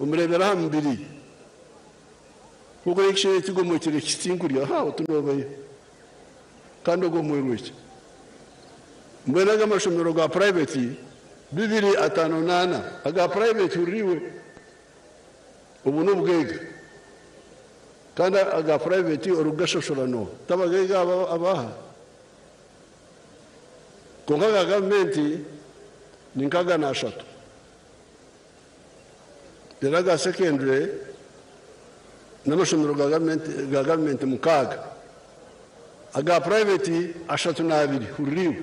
Omureebera aha mubiri. Nk'oku ekishenyi kigomokire kitsinkurya, ha oti noobayo. Kandi ogomwirwe ki? Mbwenu aga amashomero ga private 254 aga private hurira iwe. Obu n'obugaiga. Kandi aga private orikugashashura n'oha? T'abagaiga aba abaha? Kwonka aga gavumenti ni nk'aga n'ashatu. Reero aga secondary n'amashomero ga gavumenti 6, aga private 32. Hurira iwe!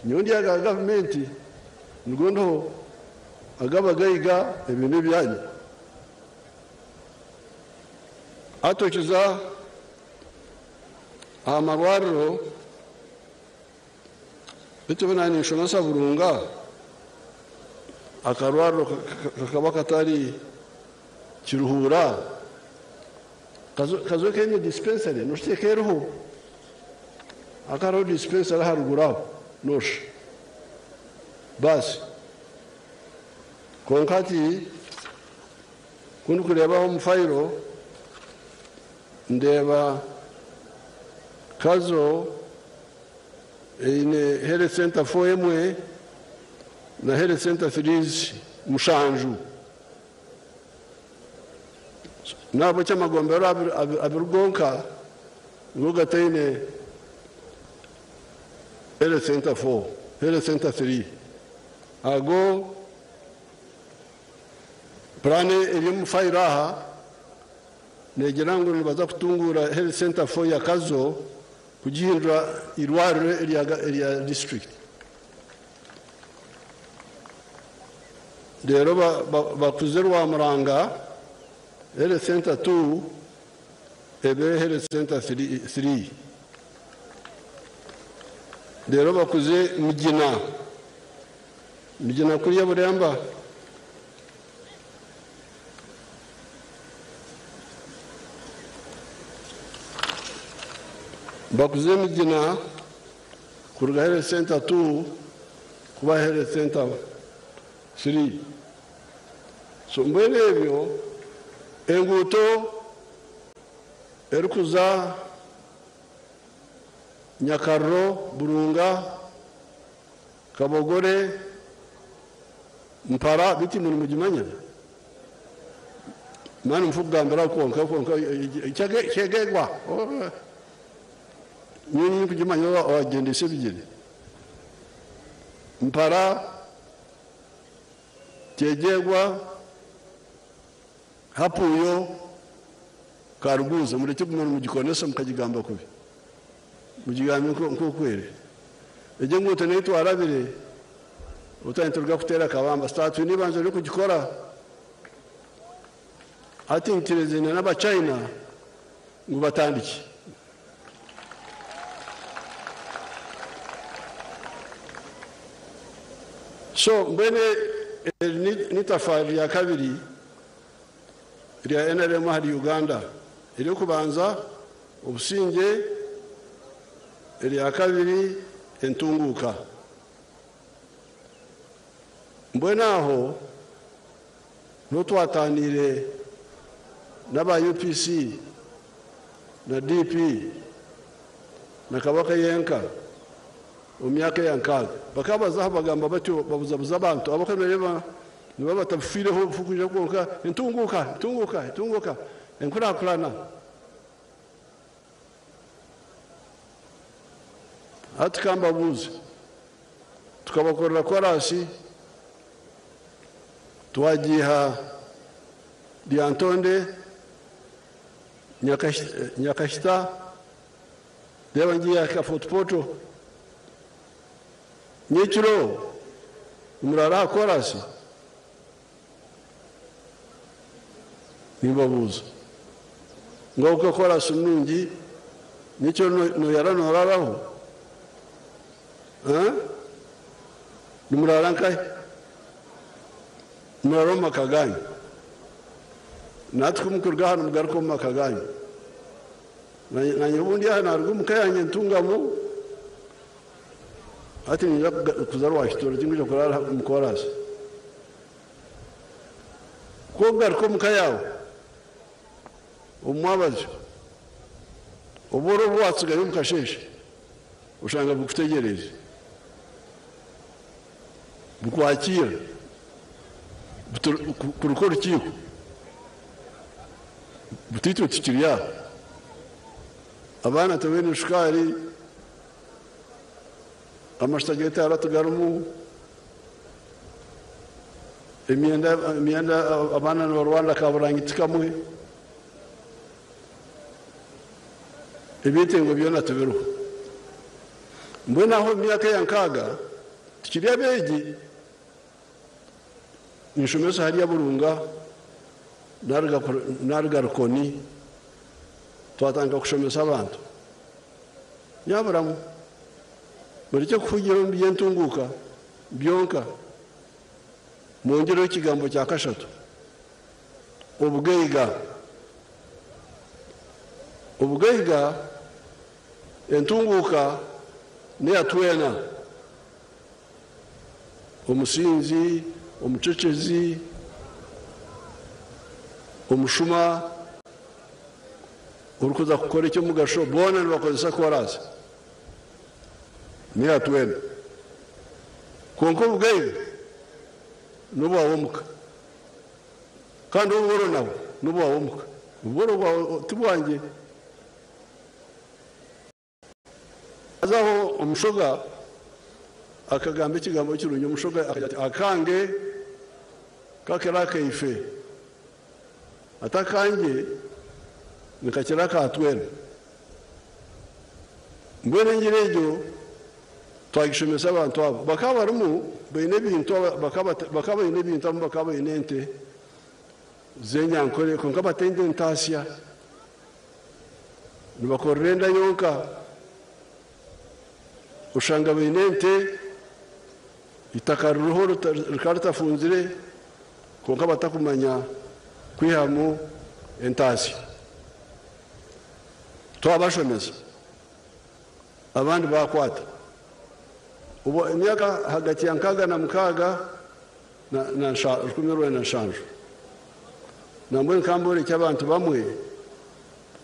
Nyowe ndi aga gavumenti nigo ndiho, ag'abagaiga ebyo n'ebyanyu. Hati okiza aha marwariro. Beitu obu naaba ninshomesa Burunga, akarwariro kakaba katari Kiruhura. Kazo kaine dispensary noshusha eka eriho. Hakaba hariho dispensary aharuguru aho noshusha. Baasi. Kwonka hati ku ndikureeba omu fayiro ndeeba Kazo eine health center 4 emwe na health center 3 mushanju. N'ahabw'ekyo amagombero abiri gonka nigo gataine health center 4, health center 3. Ago puraani eri omu fayiro aha neegira ngu nibaza kutunguura health center 4 ya Kazo kugihindura eirwariro erya disiturikiti. Reero bakuze Rwamuranga health center 2 ebe health center 3. Reero bakuze Migina, Migina kuriya Buremba. Bakuze Migina kuruga health center 2 kuba health center 3. So mbwenu ebyo enguuto erikuza Nyakariro, Burunga, Kabogore, Mpara, beitu imwe nimugimanya? Mani mufu kugambira kwonka kwonka kyegegwa. Nyowe ninkugimanya owagyendesa ebigyere. Mpara, Kyegyegwa, Hapuuyo, Karuguuza, murekye kuguma nimugikonesa mukagigamba kubi. Mugigambe nk'oku eri. Egyo enguuto neyi twarabire obu twaba nituruga kuteera Kabamba. Twaba twine eibanja ry'okugikora. Hati nitureezine n'Abachina ngu batandikye. So mbwenu eri n'eitafaari rya kabiri rya NRM ahari Uganda. Ery'okubanza obusingye, erya kabiri entunguuka. Mbwenu aho niho twataaniire n'aba UPC na DP na Kabaka yenka omu myaka eya nkaaga. Bakaba baza aho bagamba batyo babuzabuza abantu ahabw'okuba nibareeba nibaba batabifiireho kwija kwonka entunguuka, entunguuka, entunguuka, enkurakurana. Hati ka mbabuuze, tukabakorera koraasi twagiiha Lyantonde, Nyakahita, reeba ngiiha ahika Fort Portal. Nyekiro nimuraara aha koraasi? Nimbabuuza. Ngu koraasi nungi, nyekiro noyara nooraraho? Nimuraara nkahi? Nimuraara omu maka gaanyu. Natwe ku mukuruga aha nimugaruka omu maka gaanyu. Naanye obu ndi aha naaruga omu ka yangye ntungamu, hati niinyija kuza Rwakitooro tinkwija kuraara omu koraasi. Ku orikugaruka omu ka yaawe omu mwabazyo, obworo obu waatsigayo omu kasheeshe oshanga bukutegyereize, bukwakiira kuruka orukiiko buti itwe tukiri aha. Abaana tibaine shukaari, amashuta g'etaara tigarimu, emyenda emyenda abaana nibarwara kaburangiti kamwe, ebyetengo byona tibiriho. Mbwenu aho omu myaka eya nkaaga tukiri abeegi, ninshomesa hariya Burunga naruga Rukoni twatandika kushomesa abantu. Nyaburamu murekye kuhugira omu by'entunguuka byonka, mwongyereho ekigambo kya kashatu, obugaiga. Obugaiga, entunguuka n'eya twena, omusinzi, omucecezi, omushuma, orikuza kukora eky'omugasho, boona nibakozesa koraasi. N'eya twena. Kwonka obugaiga n'obwawe omuka. Kandi obworo nabwo n'obwawe omuka. Obworo bwawe ti bwangye. Haza aho omushoga akagamba ekigambo kirungi, omushoga akagira ati, Akange kakira akaife, ati akangye nikakira aka twena. Mbwenu engira egyo twagishomesa abantu abo. Bakaba barimu baine ebintu, bakaba baine ebintu, abamwe bakaba baine ente z'enyankore, kwonka batenda entaasya. Nibakorera enda yonka. Oshanga baine ente, eitaka ririho rikaba ritafunzire, kwonka batakumanya kwihamu entaasya. Twabashomesa, abandi baakwata. Obwo emyaka ahagati ya 66 na 1970. Nambwenu ka mborekye abantu bamwe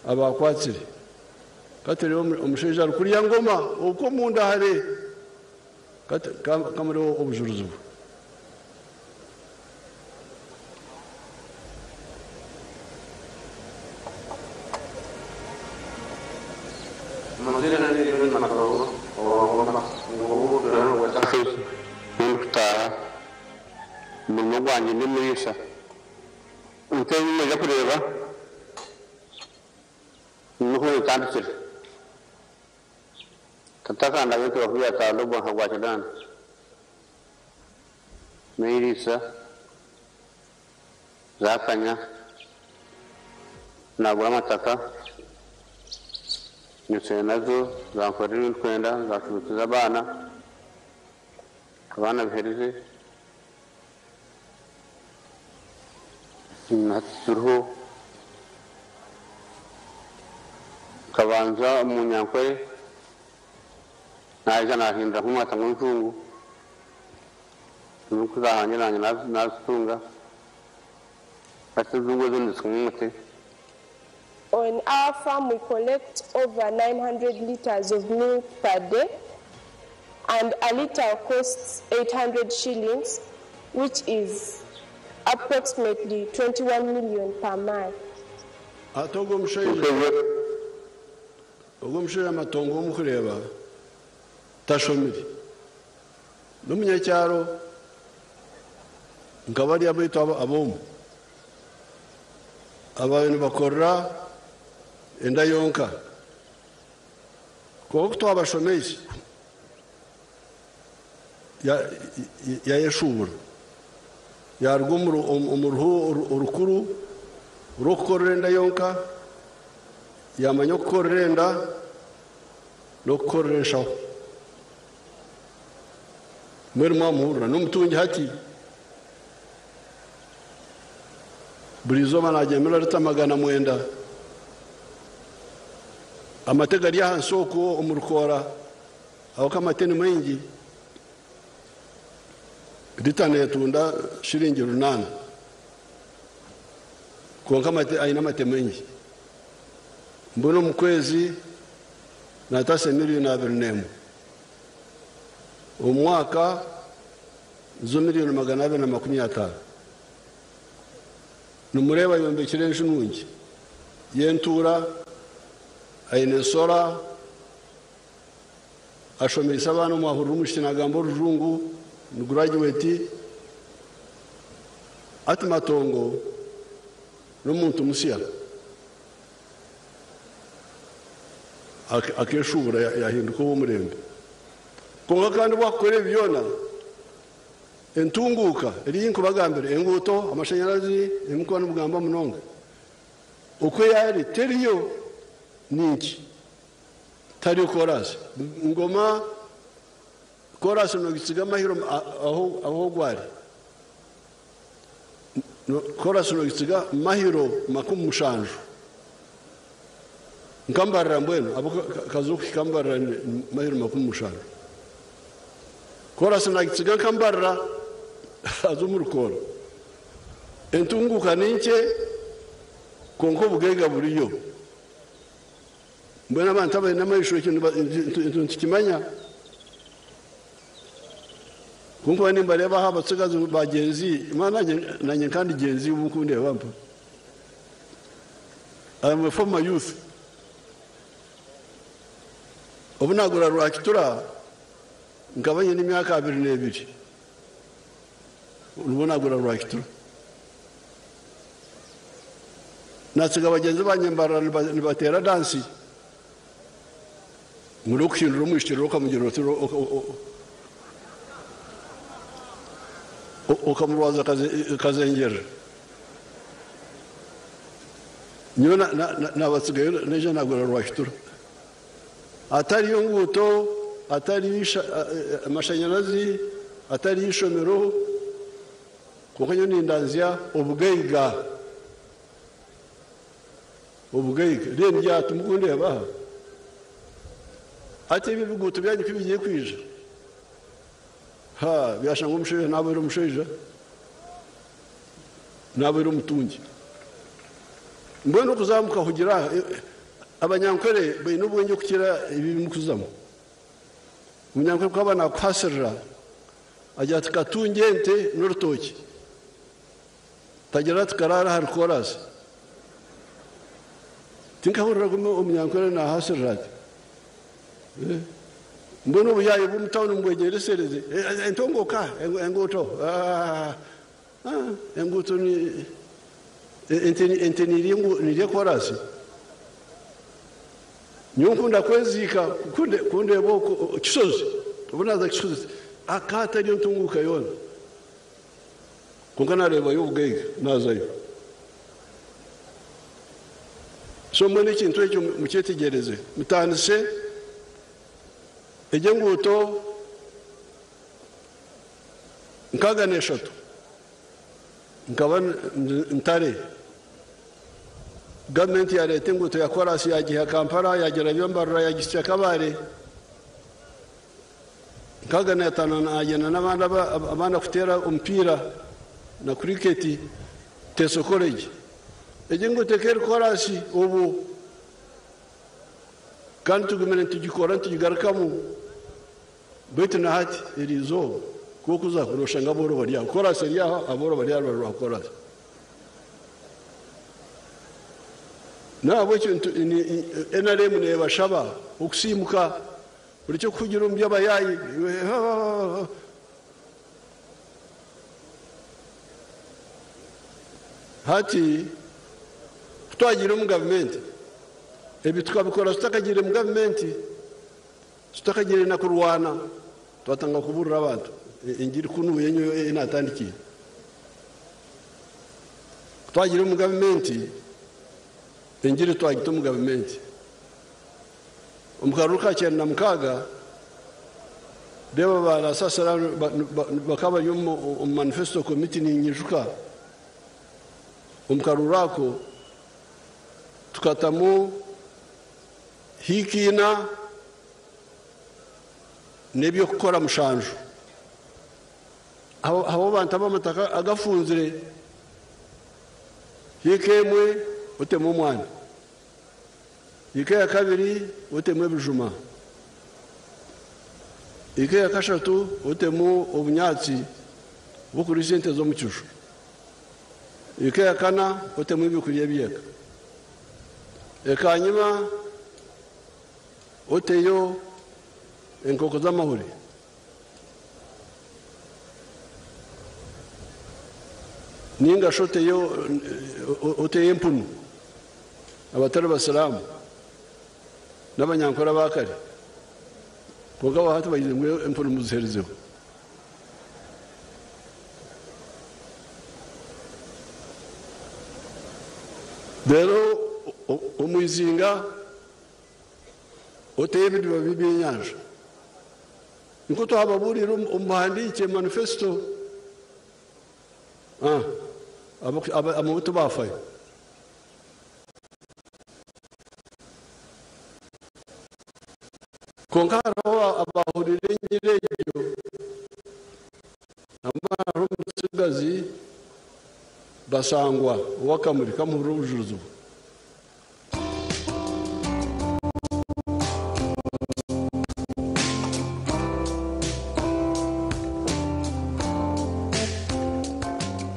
abakwatsire. Ka tureebe omushaija arikurya ngoma okwo omunda hare. Ka mureebe obujurizi bwe. Amazina ni John Matogo owa Ngoma Nindikutaaha omurimo gwangye ndi muriisa. Ente ezi noija kureeba niho etandikire. Tata akandaga ente bakugita Lobo nka gwa Kiganda. Neiriisa zaakanya, nagura amataka, nyitsire nazo zankorera ebi ndikwenda, zashuubikiza abaana, abaana biherize. Hati turiho nkabanza omu Nyankore naija nahindura nk'omwata gw'enjungu enyungu zahangye nanye nazitunga hati enjungu ezo nizikunywa omuti. On our farm we collect over 900 litres of milk per day and a litre costs 800 shillings which is approximately 21 million per month. Hati ogwo mushaija, ogwo mushaija amatongo ou murikureeba tashomire. N'omunyakyaro nka bariya baitu ab'omu abaabaire nibakorera enda yonka. Kwonka ku twabashomeise, yayeshuubura, yaaruga omu ruhu orukuru rw'okukorera enda yonka, yaamanya okukorera enda n'okukorera enshaho. Mbwenu mwamuhurira, n'omutungi hati. Buri izooba naagyemera lita 900. Amate gari ahansi okwo omu rukoora, ahabw'okuba amate ni maingi. Lita neetunda shiringi 800. Kwonka aine amate maingi. Mbwenu omu kwezi naataasa emiriyooni 21. Omu mwaka nizo miriyoni 250. Nimureeba ayombekire enju nungi y'entuura, aine ensora, ashomeise abaana omwahurira omwishiki naagamba orujungu, ni gurajuweti. Hati Matongo n'omuntu musya. Akeeshuubura yaahinduka ow'omurembe. Kwonka kandi obu akukora ebi byona, entunguuka eri ei nkubagambira, enguuto, amashanyarazi, ebi mukuba nimugamba munonga, oku ei ari teriyo ni nkye. Tariyo koraasi. Ngoma koraasi noogitsiga mahiro ahu ogwo ari. Koraasi noogitsiga mahiro 70. Nka Mbarara mbwenu ahabw'okuba kuhika Mbarara ni mahiro 70. Koraasi naagitsiga nka Mbarara aza omu rukoora. Entunguuka ni nkye kwonka obugaiga buriyo. Mbwenu abantu abaine amaisho ekyo nitukimanya. Ku nkuba nimbareeba aha abatsigazi ba Gen Z, naanye nka ndi Gen Z obu nkundeeba mpa. I am a former youth. Obu naagura Rwakitura nkaba nyine emyaka 22. Nibwo naagura Rwakitura. Naatsiga bagyenzi bangye mbarara nibateera dansi. Ngu n'okuhindura omwishiki reero okamugira oti okamurwaza kazengyerera. Nyowe naabatsigayo naija naagura Rwakitura. Hatariyo nguuto, hatariyo amashanyarazi, hatariyo ishomero, kwonka nyowe nindanzya obugaiga. Obugaiga. Reero ndya timukundeeba aha. Hati ebi ebiguuto byanyu ku bigiye kwija, ha byashanga omushaija naaba ari omushaija, naaba ari omutungi. Mbwenu okuzamuka kugira aha, Abanyankore baine obwengye okukira ebi ebi mukuzamu. Omunyankore ku aba naakuhasirira, agira ati katungye ente n'orutookye. Tagira ati karaare ahari koraasi. Tinkahuriraga omunyankore naahasirira ati. Mbwenu obuyaayi bw'omu tawuni mubwegyendesereze. Entongoka, enguuto, enguuto ni ente nirya koraasi. Nyowe nkunda kweziika ku ndeeba okwo Kisozi, obu naaza Kisozi, ka hatariyo ntunguuka yoona. Kwonka naareebayo obugaiga naazayo. So mbwenu ekintu ekyo mukyetegyereze, mutandise egyo enguuto 63 nkaba ntare. Gavumenti yareeta enguuto ya koraasi yaagiha Kampala, yaagirabya Mbarara yaagihitsya Kabale. 65 naagyenda n'abandi abaana kuteera omupiira na kuriketi Teso College. Egyo enguuto ekaba eri koraasi obwo kandi tugumire nitugikora nitugigarukamu beitu na hati eri izooba ku orikuza noshanga abooro bari aho. Koraasi eri aho, abooro bari aha rubaju rwa koraasi. N'ahabw'ekyo NRM neebashaba okusiimuka orekye kuhugira omu by'abayaayi. Hati ku twagiire omu gavumenti, ebi tukabikora tutakagiire mu gavumenti, tutakagiire na kurwana, twatandika kubuurira abantu engiri kunu nyowe ei naatandikiire. Ku twagiire omu gavumenti, engiri twagita omu gavumenti. Omu karuru ka 96, reeba baarasasira bakaba bari omu manifesto committee ninyijuka. Omu karuru ako tukatamu hiika ina n'eby'okukora 7. Abo bantu ab'amataka agafunzire. Hiika emwe otemu omwani, hiika eya kabiri otemu ebijuma, hiika eya kashatu otemu obunyaatsi bw'okuriisa ente z'omu kiju, hiika eya kana otemu ebyokurya eby'eka. Ekanyima oteyo enkoko z'amahuri. Ninga shi oteyo empunu abatari basiraamu n'abanyankore aba kare. Kwonka abo hati bagize ngu empunu muziherizeho. Reero omu izinga oteyo ebidiba by'ebyenyanja. Nikwo twababuuriire omu buhandiikye, manifesto. Abamwe tibaafayo. Kwonka hariho abaahuriire engiri egyo, nambwenu hariho omutsigazi Basangwa ow'akamuri kamuhurira obujurizi bwe.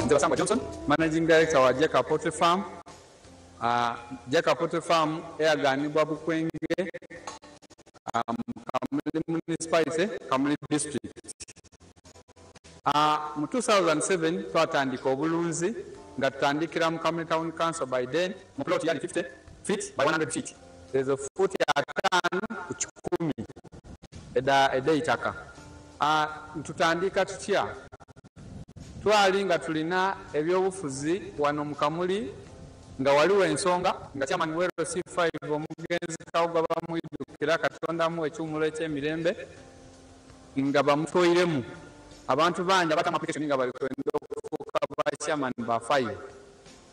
Nze Basangwa Johnson, Managing Director wa Jeka Poultry Farm. Jeka Poultry Farm eyaganibwa Bukwenge mu Kamuli Municipality, Kamuli District. Mu 2007 twatandika obulunzi nga tutandikira mu Kamuli Town Council by then mu plot yali 50 feet by 100 feet, ezo fuuti ataanu ku kikumi edh'eitaka. Tutandika tutya? Twali nga tulina ebyobufuzi wano mu Kamuli nga waliwo ensonga nga Chairman wa LC5 omugenzi Kawogo bamwidhukira, Katonda amuwe ekiwumulo eky'emirembe, nga bamutoiremu abantu bangi abatamu application nga bali kwenda okufuuka ba chairman ba five.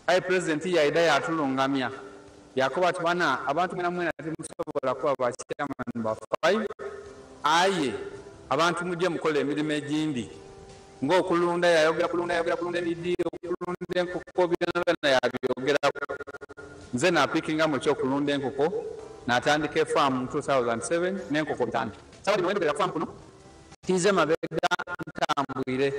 Aye President yaidha yaatulungamya yaakoba ati bana abantu mwenamwena timusobola kuba ba chairman ba five aye abantu muje mukole emirimo egindi nga okulunda, yayogera kulunda, yayogera kulunda emidi, okulunda enkoko byonabyona yabyogeraku. Nze napikingamu eky'okulunda enkoko natandika efaamu mu 2007 n'enkoko bitaanu. Sawa dhino wendhogerera ku faamu kuno tiize mabega ntambwire.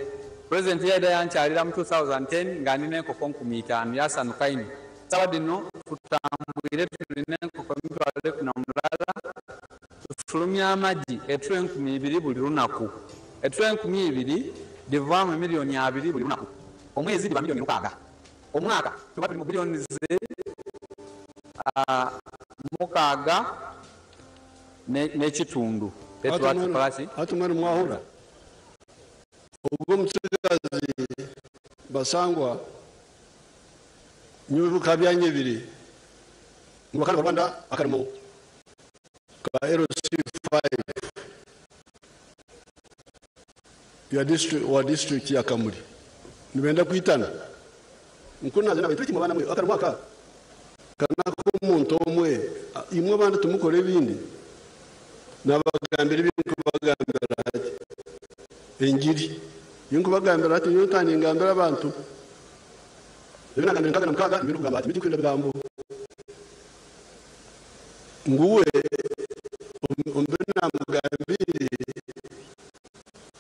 Pulezidenti yaidha yankyalira mu 2010 nga ndi n'enkoko 5000 yaasanuka inho. Sawa dhino tutambwire tuli n'enkoko 110,000, tufulumya amagi etule 2000 buli lunaku. Etule 2000 dhivaamu emilioni abiri buli lunaku. Omwezi dhiba milioni lukaaga. Omwaka tuba tuli mu billions mukaaga n'ekitundu. Hati mwena mwahurira ogwo omutsigazi Basangwa nyowe bikaba byanyebire ngu bakaba nibarwanda akarimo ka LC5 ya district, wa district ya Kamuli nibenda kwitana. Nkuru naza nabaita eki mwabaana mwe akarimo aka kanak'omuntu omwe imwe abandi timukora ebindi nabagambira ebi nkubagambira hati engiri ei nkubagambira hati nyowe ntandika ningambira abantu ebi nagambire nkaga na mukaaga nibyo ndikugamba hati tindikwenda bigambo ngu we omu bi namugambiire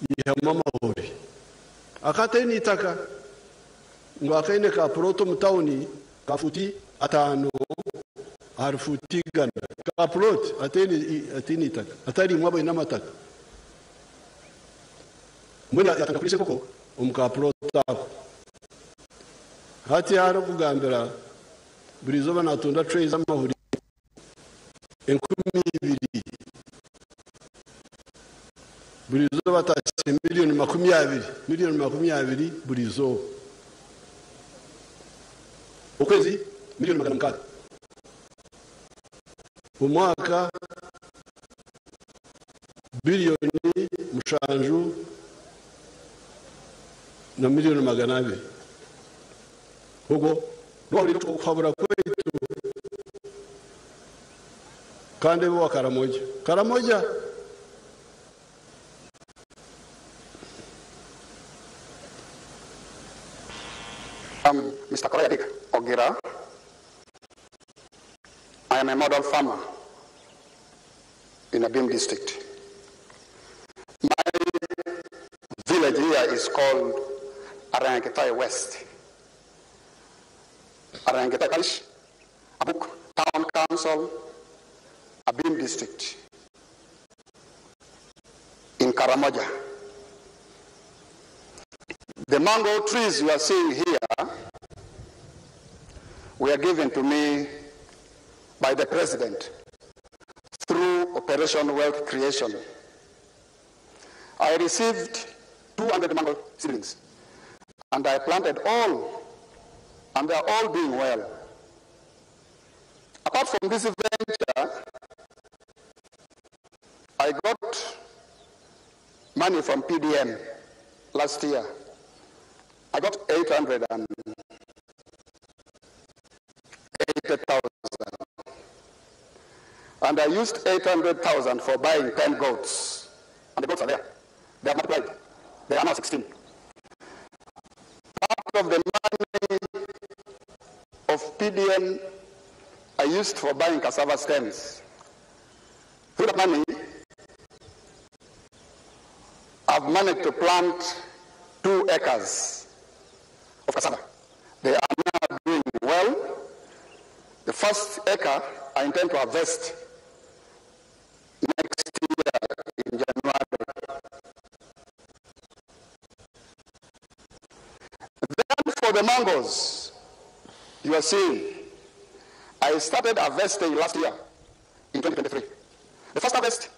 yaihamu amahuri akaba ataine itaka ngu akaine ka puloti omu tawuni ka fuuti ataano ahari fuuti igana ka puloti ataine itaka atari imwe abaine amataka mbwenu yatandika kuriisa enkoko omu ka puloti ako hati arikugambira buri izooba naatunda tureyi z'amahuri 2000 buri izooba ataasya miliyoni 20 miliyoni 20 buri izooba okwezi miliyoni 600 omwaka biliyoni 7 na miliyoni 200 ogwo n'ohurira okuhabura kwaitu kandi wa Karamoja. Karamoja I'm Mr. Korayadik Ogira. I am a model farmer in Abim district. My village here is called Arangetai West. Arangetai Parish, Abuk Town Council, Abim district, in Karamoja. The mango trees you are seeing here were given to me by the president through Operation Wealth Creation. I received 200 mango seedlings and I planted all, and they are all doing well. Apart from this venture, I got money from PDM last year. I got 880,000. And I used 800,000 for buying 10 goats. And the goats are there. They are multiplied. They are now 16. Part of the money of PDM I used for buying cassava stems. Through that money, I've managed to plant 2 acres of cassava. They are now doing well. The first acre I intend to harvest next year in January. Then for the mangoes you are seeing, I started harvesting last year in 2023. The first harvest,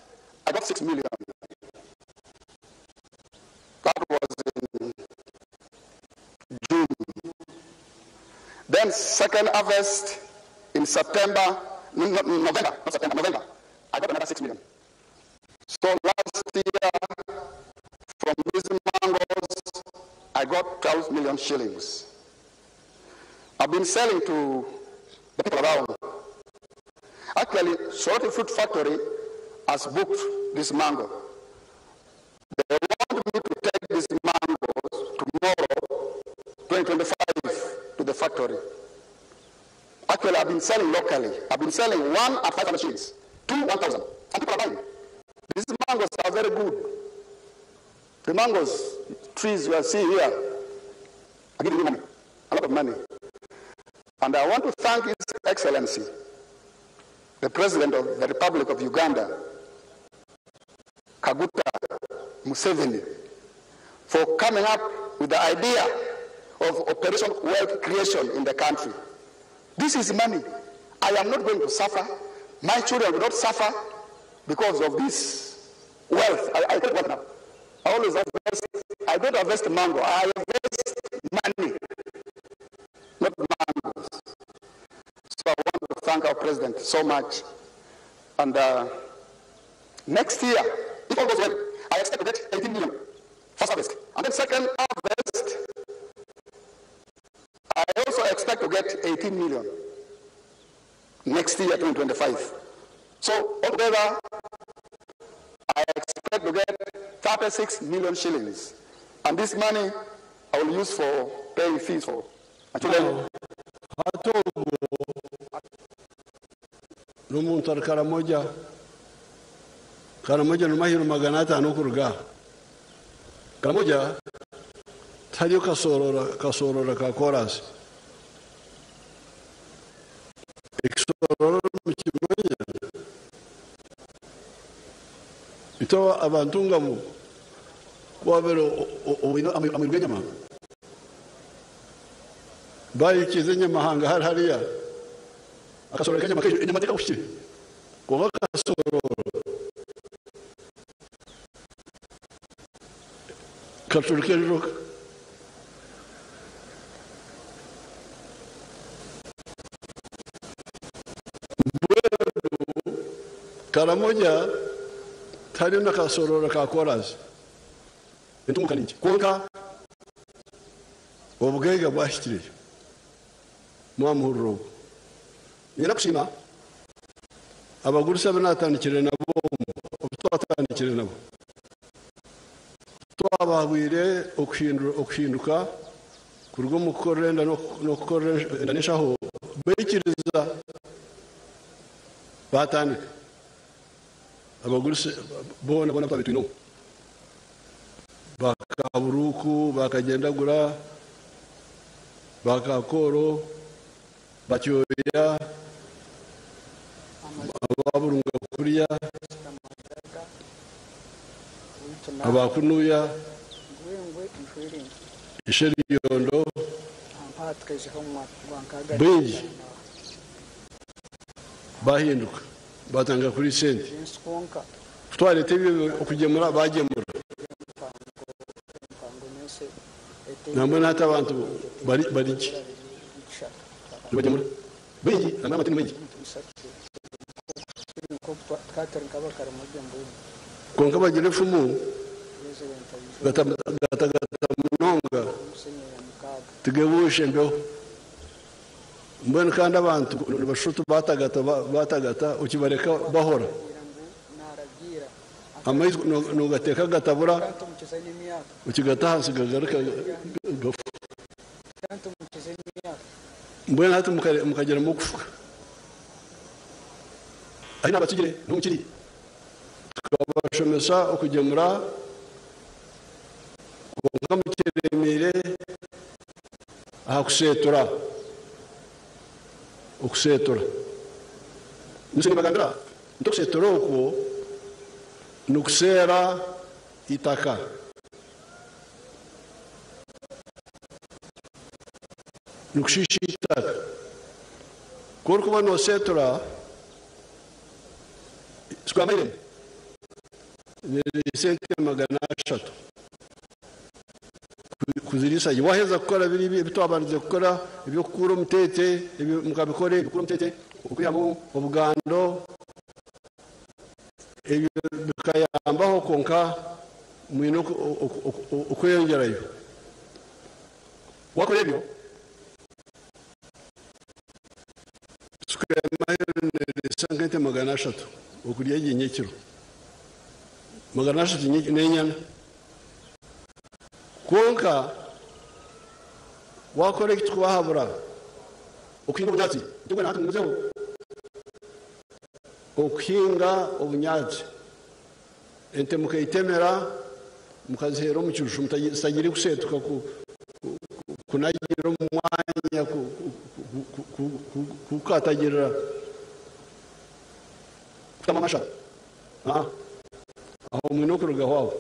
I got 6 million. That was in June. Then second harvest in September, November, not September, November, I got another 6 million. So last year, from these mangoes, I got 12 million shillings. I've been selling to the people around. Actually, Soroti Fruit Factory has booked this mango. They want me to take these mangoes tomorrow, 2025, to the factory. Actually, I've been selling locally. I've been selling 1 at 500 shillings, 2 1,000. And people are buying. These mangoes are very good. The mangoes, trees you are seeing here, are giving me money, a lot of money. And I want to thank His Excellency, the President of the Republic of Uganda, Kaguta Museveni, for coming up with the idea of Operation Wealth Creation in the country. This is money. I am not going to suffer. My children will not suffer because of this wealth. I call it wealth now. I always harvest. I don't harvest mango. I harvest money, not mangoes. So I want to thank our president so much. And next year, if all goes well, I expect to get 18 million first harvest. And then second harvest, I also expect to get 18 million next year, 2025. So altogether, I expect to get 36 million shillings. And this money I will use for paying fees for my children. N'omuntu ari Karamoja. Karamoja ni mahiro 500 kuruga. Karamoja tariyo kasorora ka korasi. Ekisororo mukimanya. Ito abantu ngamu kwabero owino amirwe nyama. Bayikize nyamahanga hari hariya. Akasorora kanyama kejo enyama teka kushire. Konka kasororo. Katurike roka. Karamoja tari na kasorora ka korasi. Entunguka ninki. Konka obugaiga bwahikire. Mwamuhurira obwo. Nyina kushima abagurusi abu natandikire nabo, obu twatandikire nabo. Twababwire okuhinduka Kuruga omu kukorera enda n'okukorera enda n'enshaho, baikiriza baatandika. Abagurusi boona boona abu twabaire twine omwo, ba Kaburuuku, ba Kagyendagura, ba Kakooro, ba Kyoya, aba Burunga kuriya, aba kunuya, Isheryondo, baingi bahinduka batandika kurya sente. Ku twareeta ebyo okugyemura bagyemura. Nambwenu hati abantu bari gye nibagyemura baingi nambwenu amate ni maingi. Kwonka bagira efumu gatagata munonga tigebuusha embeho. Mbwenu kandi abantu nibashusha oti batagata batagata okibareka bahora. Amaizi nogateeka gatabura okigata ahansi gagaruka gafa. Mbwenu hati mukagyeramu okufuka. Ahi naabatsigire niho mukiri. Tukabashomesa okugyemura kwonka mukyeremeire aha kuseetura. Okuseetura. Nikyo nimbagambira nti okuseetura okwo nikuseera eitaka. Nikushiisha eitaka. Ku orikuba nooseetura square mile emwe ni sente 300 kuziriisa gye. Waaheza kukora biri ebi twabandize kukora eby'okukuura omuteete, ebyo mukabikora ebyo, okukuura omuteete, okwihamu obugando, ebyo bikayambaho kwonka mwine okweyongyerayo. Waakora ebyo, square mile neeriisa nk'ente 300 okurya gye nyekiro. 300 n'enyana. Kwonka waakora eki turikubahabura, okuhinga obunyaatsi, nikyo mbwenu hati mugumizeho okuhinga obunyaatsi. Ente mukaitemera mukaziheera omu kiju zitagiire kuseetuka kunagira omu mwanya kukatagirira kutamu amasha. Aho mwine okurugaho aho.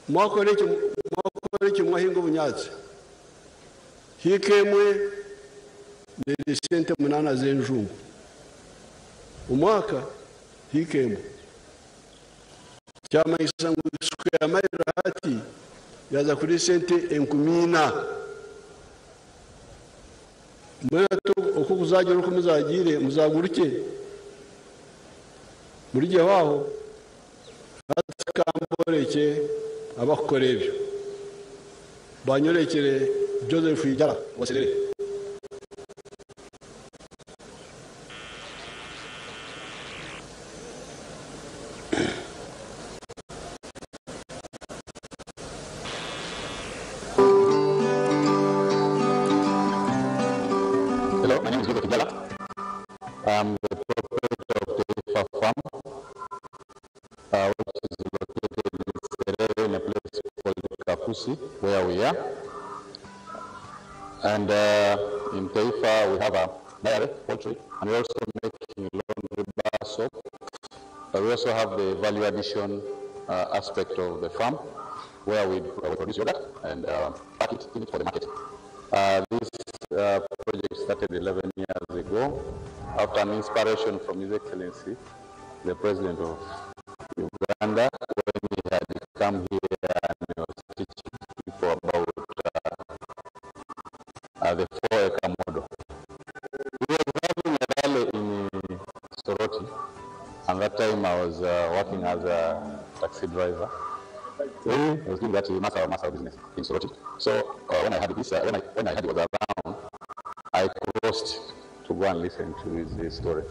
Mwakora eki mwahinga obunyaatsi, hiika emwe neeri sente 8 z'enjungu omwaka. Hiika emwe. Kyamanyisa ngu square mile hati yaaza kuri sente 4,000. Mbwenu hati oku kuzagira oku muzagiire muzagurukye murugyeho aho. Hati ka mborekye abakukora ebyo. Banyorekyere Joseph Ijara wa Serere. Hello, my name is Joseph Ijala. I'm the proprietor of Taifa Farm, which is located in Serere in a place called Kakusi, where we are. And in Taifa, we have a dairy, poultry, and we also make laundry bar soap. But we also have the value addition aspect of the farm, where we produce yogurt and pack it in it for the market. This project started 11 years ago after an inspiration from His Excellency, the President of Uganda, when he had come here and he was teaching people about the 4-acre model. We were having a rally in Soroti, and that time I was working as a taxi driver. I was doing that masa business in Soroti. So when I had this, when I had it was around, I crossed to go and listen to his story,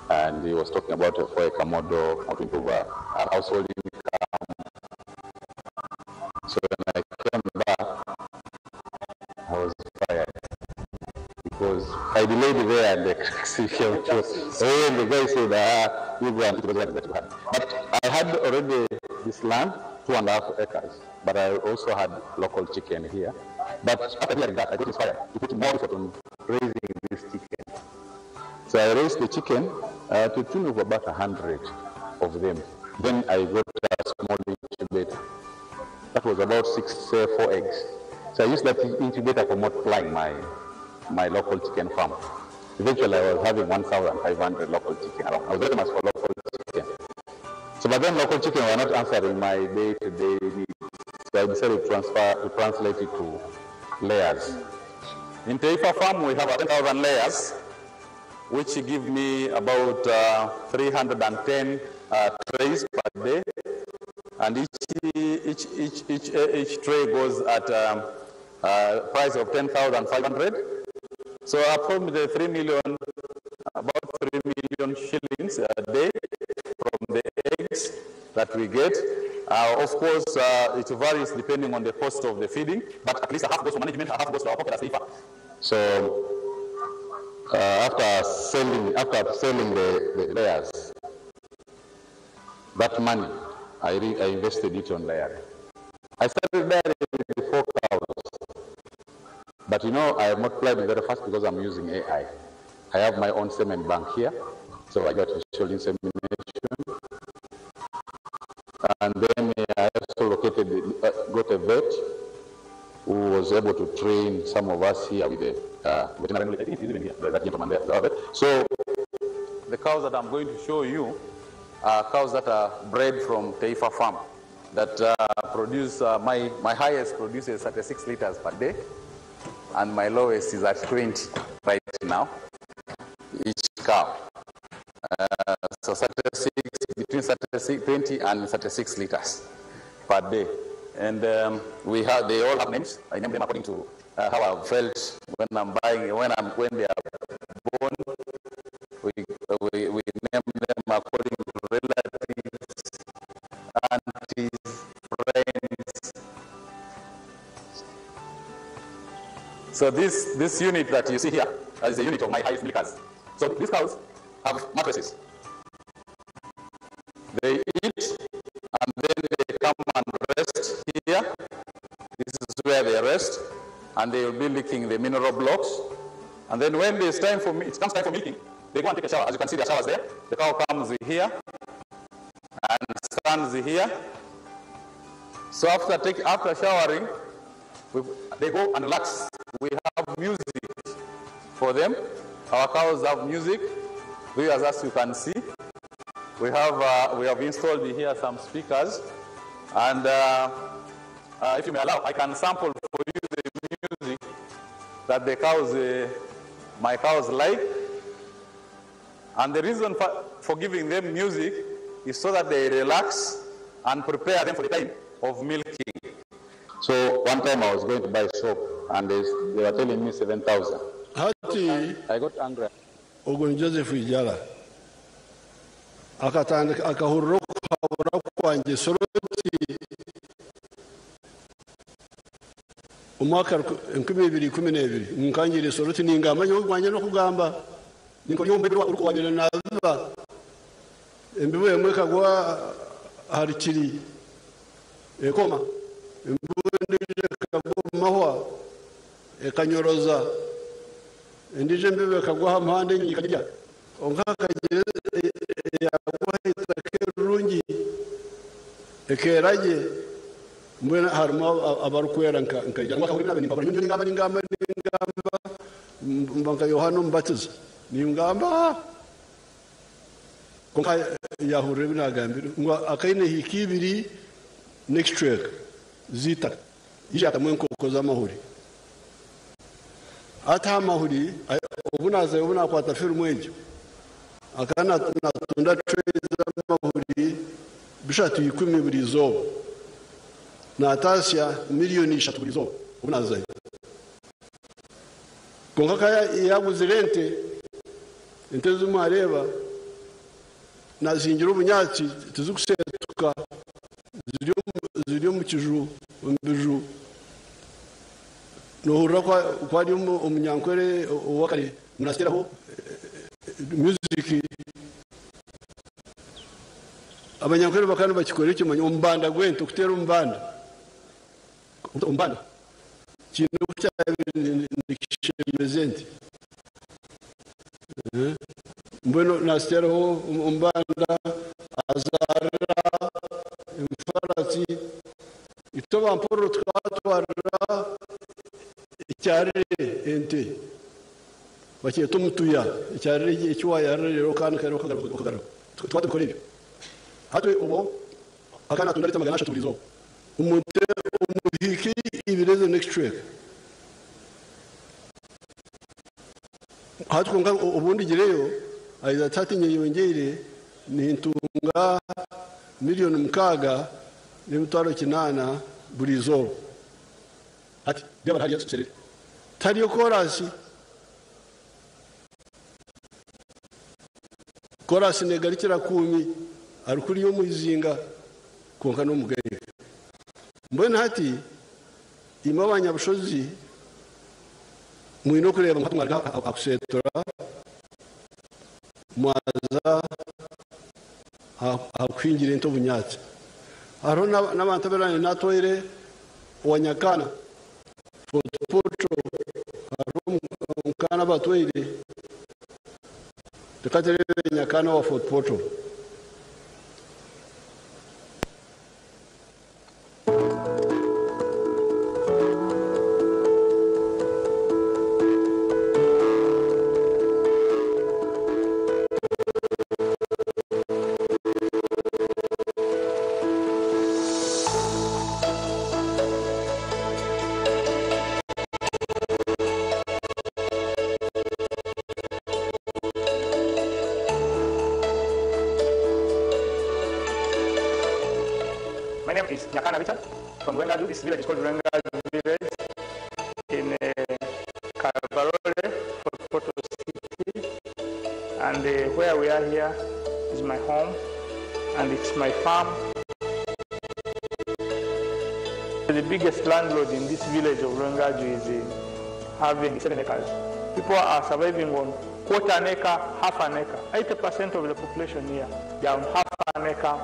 and he was talking about a 4-acre model, how to improve our household income. So when I came back, because I delayed there and the came through. And the guy said, you go and eat that you had. But I had already this land, 2.5 acres, but I also had local chicken here. But after hearing that, I got inspired to put more effort on raising this chicken. So I raised the chicken to the tune of about 100 of them. Then I got a small incubator. That was about 4 eggs. So I used that incubator for multiplying my local chicken farm. Eventually I was having 1,500 local chicken around. I was very much for local chicken. So but then local chicken were not answering my day-to-day needs. So I decided to translate it to layers. In Taifa Farm we have 10,000 layers, which give me about 310 trays per day, and each tray goes at a price of 10,500. So approximately 3 million, about 3 million shillings a day from the eggs that we get. Of course, it varies depending on the cost of the feeding, but at least a half goes to management, a half goes to our pocket as Taifa. So after selling the layers, that money, I invested it on layering. I started layering with 4 cows, but you know, I multiplied it very fast because I'm using AI. I have my own semen bank here, so I got visual insemination. And then I also got a vet who was able to train some of us here with the veterinary, I think he's even here, that gentleman there, the vet. So the cows that I'm going to show you are cows that are bred from Taifa Farm, that produce, my highest produces 36 liters per day, and my lowest is at 20 right now, each cow. So 36, between 36, 20 and 36 liters per day. And they all have names. I name them according to how I felt when I'm buying, when they are born. We name them according to relatives, aunties, friends. So this unit that you see here is the unit of my highest milkers. So these cows have mattresses. They eat and then they come and rest here. This is where they rest, and they will be licking the mineral blocks. And then when it's time for it comes time for milking, they go and take a shower. As you can see, the showers there. The cow comes here and stands here. So after showering, they go and relax. We have music for them. Our cows have music. As you can see, we have installed here some speakers, and if you may allow, I can sample for you the music that the cows, my cows like. And the reason for giving them music is so that they relax and prepare them for the time of milking. So one time I was going to buy soap, and they were telling me 7,000. I got angry. Ogon Joseph Ijala akatandika akahurira okuhabura kwangye Soroti omwaka 2012 nkangira Soroti ningamba nyowe gwanje n'okugamba ninkolyombe urukwabira nabiba embibo emwe ekagwa harikiri ekoma embibo endijo ekagwa omu mahwa ekanyoroza endijo embibo ekagwa aha muhanda enyonyi ekagirya konka akagira yagwa itaka erirungi ekeera gye mbwenu harimu abarikwera ningamba ningamba mba nka Yohana Omubatiza ningamba konka yahurira ebi nagambire ngu akaine hiika ibiri n'ekicweka z'itaka yatamu enkoko z'amahuri. Ati amahuri obu nazayo obu nakwata firimu egyo akaba natunda tray z'amahuri 310 buri izooba, natasya 3 miliyoni buri izooba obu nazayo. Konka yaguzire ente, ente zimwareba nazingira obunyatsi tizikusetuka, ziri omu kiju omu biju. Nohurira ku ari omunyankore owakare ngu nasiteraho music. Abanyankore bakaba nibakikora ekyo omanya omubanda gw'ente, okuteera omubanda. Omubanda kiine oku kyabaire nikishemeza ente. Mbwenu nasiteraho omubanda, azaarira enfaratsi. Itwe abampororo tukatwarira ekyarire ente, bakyeta omutuya, ekyarire eki wayarira reero okanika reero okagaruka. Tukaba tubikora ebyo. Hati obwo akaba natunda lita 300 buri izooba. Omu nte omu hiika ibiri ezo n'ekicweka. Hati kwonka obu ndigireyo, ayiza ati hati nyeyongyeire nintunga 6,000,000 n'emitwaro 800 buri izooba. Hati byaba hariya tuserere. Tihariyo koorasi. Koorasi neegarukira kuumi arikuriya omu izinga kwonka n'omugaiga. Mbwenu hati imwe abanyabushozi mwine okureeba ngu hati mwaruga aha kuseetura mwaza aha kuhingira ente obunyaatsi. Hariho n'abantu abu naanye naatwaire owa Nyakaana, Fort Portal, hariho omukaana abatwaire. Reka tureebe Nyakaana owa Fort Portal. My name is Nyakana Richard from Rwengaju. This village is called Rwengaju village in Kabarole, Fort Portal City. And where we are here is my home, and it's my farm. The biggest landlord in this village of Rwengaju is having 7 acres. People are surviving on quarter an acre, half an acre. 80% of the population here, they are on half an acre,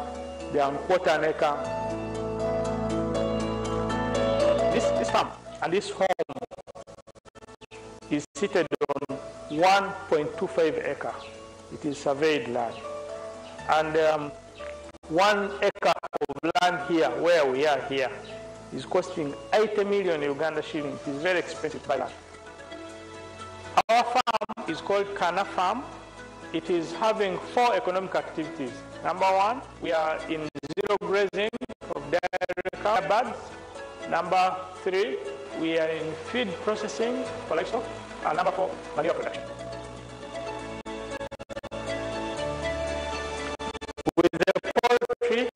they are on quarter an acre. This farm and this home is seated on 1.25 acre. It is surveyed land. And 1 acre of land here, where we are here, is costing 80 million Uganda shillings. It is very expensive to buy land. Our farm is called Kana Farm. It is having 4 economic activities. Number 1, we are in zero grazing of dairy cow birds. Number 3, we are in feed processing for livestock. And number 4, manure production. With the poultry,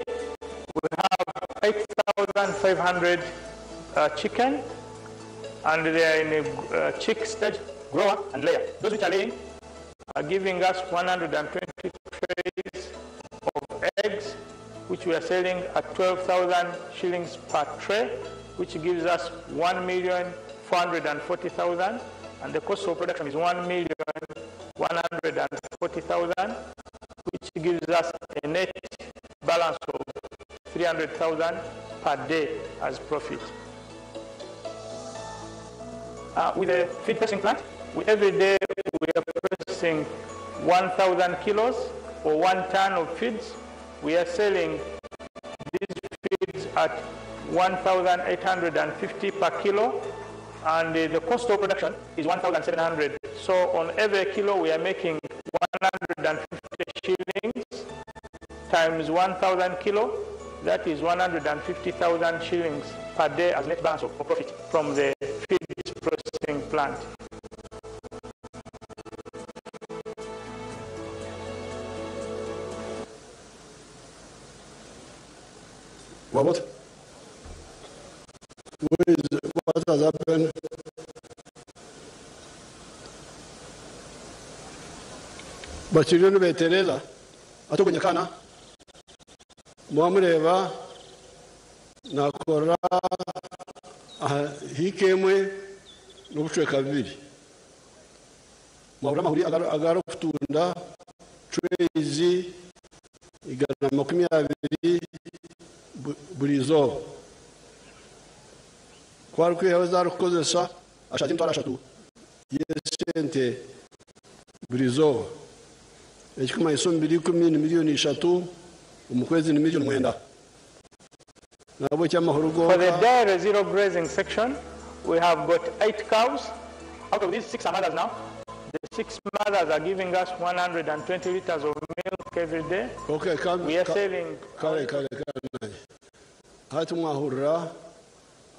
we have 8,500 chicken, and they are in a chick stage, grower and layer. Those which are laying are giving us 120 trays of eggs, which we are selling at 12,000 shillings per tray, which gives us 1,440,000, and the cost of production is 1,140,000, which gives us a net balance of 300,000 per day as profit. With the feed processing plant, every day we are processing 1,000 kilos or 1 ton of feeds. We are selling these feeds at 1,850 per kilo, and the cost of production is 1,700. So on every kilo we are making 150 shillings times 1,000 kilo, that is 150,000 shillings per day as net balance of profit from the feed processing plant. What? What has happened? Bakiriyo nibetereza ate Nyakana mwamureba nakora aha hiika emwe. N'obucweka bubiri. Mwahurira amahuri agarikutunda trays 120 buri izooba. Ku arikwihaho ezi arikukozesa ashaagira 30,000 y'esente buri izooba. Ekikumanyisa omu biro 10 ni miliyoni 3, omu kwezi ni miliyoni 9. Nahabwekyo amahuri For the gonka. dairy zero grazing section, we have got 8 cows. Out of these, 6 are mothers now. The 6 mothers are giving us 120 liters of milk every day. Okay, We are selling. Kare, kare, kare. Hati mwahurira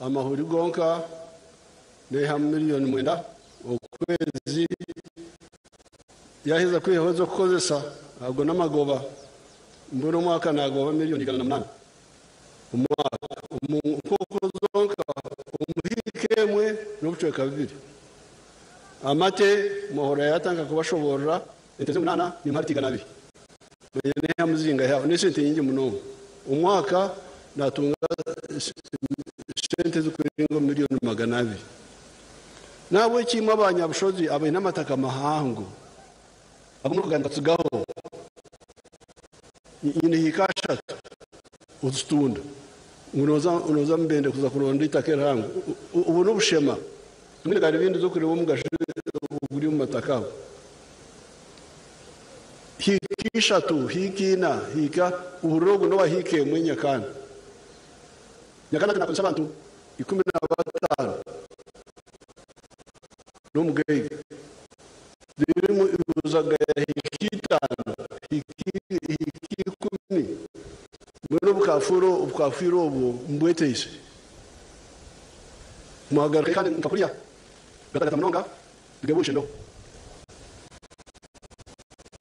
amahuri gonka neha miliyoni 9 okwezi yaheza kwihaho zo kukozesa ago n'amagoba mbona omwaka nagoba miliyoni 108 omwaka omu nkoko zonka omuhiika emwe n'obucweka bubiri. Amate muhora yatanga kubashoborera ente z'omunaana nimpari tigana abiri neha muzinga yaho n'esente nyingi munonga. Omwaka natunga sente zikurenga miliyoni 200. Nahabwekimwe abanyabushozi abaine amataka mahango agomba kugamba tugaho nyine hika ashatu uzitunda unoza mbende kuza kuronda itaka erihango. Ubu n'obushema mbwenu gari ibindi zo kureba omugasho guri omu mataka ago. Hika ishatu, hika ina, hika uhurire ogu n'owa hika emwe Nyakana. Nyakana nakozesa abantu 15 n'omugaiga. Ririmu ibuzaga ya hika 5, hika 10. Mbwenu obukafiiro obwo mbweteise. Mwagaruka kandi nkakurya. Gatagata munonga, bigebushe ndo.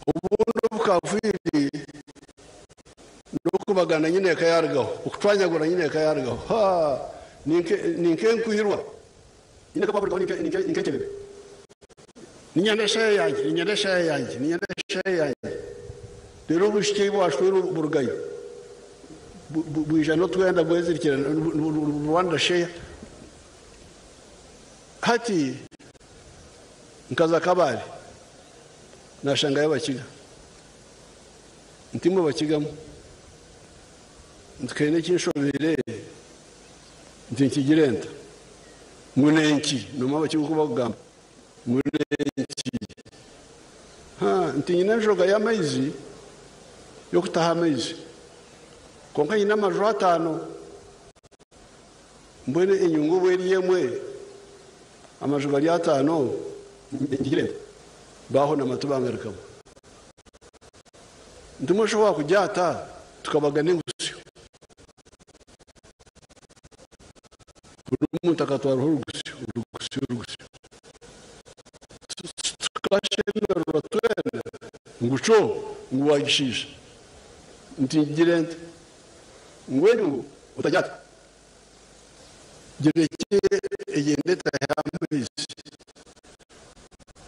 Obundi obukafiiri n'okubagana nyine eka yarugaho, okutwanyagura nyine eka yarugaho. Ha, ninke nkwirwa. Nyine kababurugaho ninke ekebebe. Ninyenda eshaha yange, ninyenda eshaha yange, ninyenda eshaha yange. Rero obushiki bwashwera burugayo. Bwija n'otwenda bwezirikira Rwanda share. Hati nkaza Kabale nashangayo abakiga. Ntimwe bakigamu. Ntukaine ekinshobire nti nkigire nta. Munenki noma abakiga uko bakugamba. Munenki. Ha, nti nyine enjoga y'amaizi y'okutaha amaizi. Konka nyine amaju 5. Mbwenu enyungu obu eri emwe amaju gari 5 nkigire nta. Baho n'amatu bangarukamu. Ntimwe oshobora kugyata tukabagana engusyo. Buri muntu akatwaraho orugusyo, orugusyo, orugusyo. Tukashemererwa twena nguco ngu wagishiisha. Nti ngire nte. Ngwenu ngu otagyata. Gireke egyende etahe amaizi.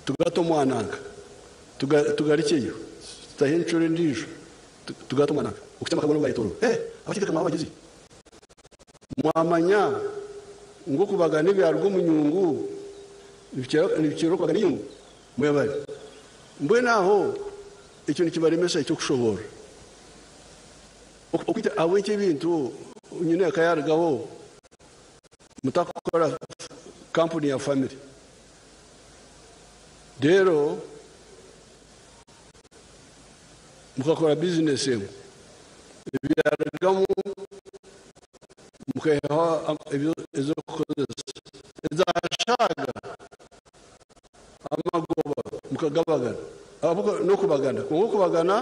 Tugate omwananga. Tugarikeyo. Tutahe encuro endiijo. Tugate omwananga. Okutema akabona bwayetoorora. Abakiga mwaba abagizi. Mwamanya ngu okubagana ebyaruga omu nyungu nibikira okubagana enyungu mwebare. Mbwenu aho ekyo nikibaremesa ekyokushoboora. Okwita ahabw'ekyo ebintu nyine eka yarugaho mutakukora kampuni ya family. Rero mukakora bizinesi emwe ebyarugamu mukeha ezokukozesa ezashaga amagoba mukagabagana n'okubagana. Kwonka okubagana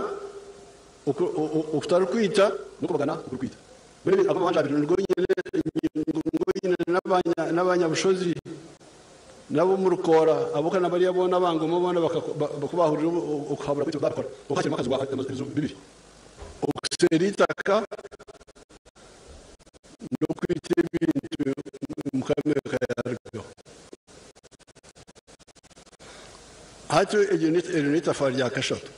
okutari kwita n'okubagana okuri kwita. Mbwenu amabanja abiri nigo nyine n'abanyabushozi nabo mu rukora abo kana bariya bona bangoma bona bakubahurira okuhabura kwitu bakora. Okakira amakazi gwa ebizibu bibiri. Okusera itaka n'okwita ebintu mukameka yarugaho. Hati eryo ni itafari rya kashatu.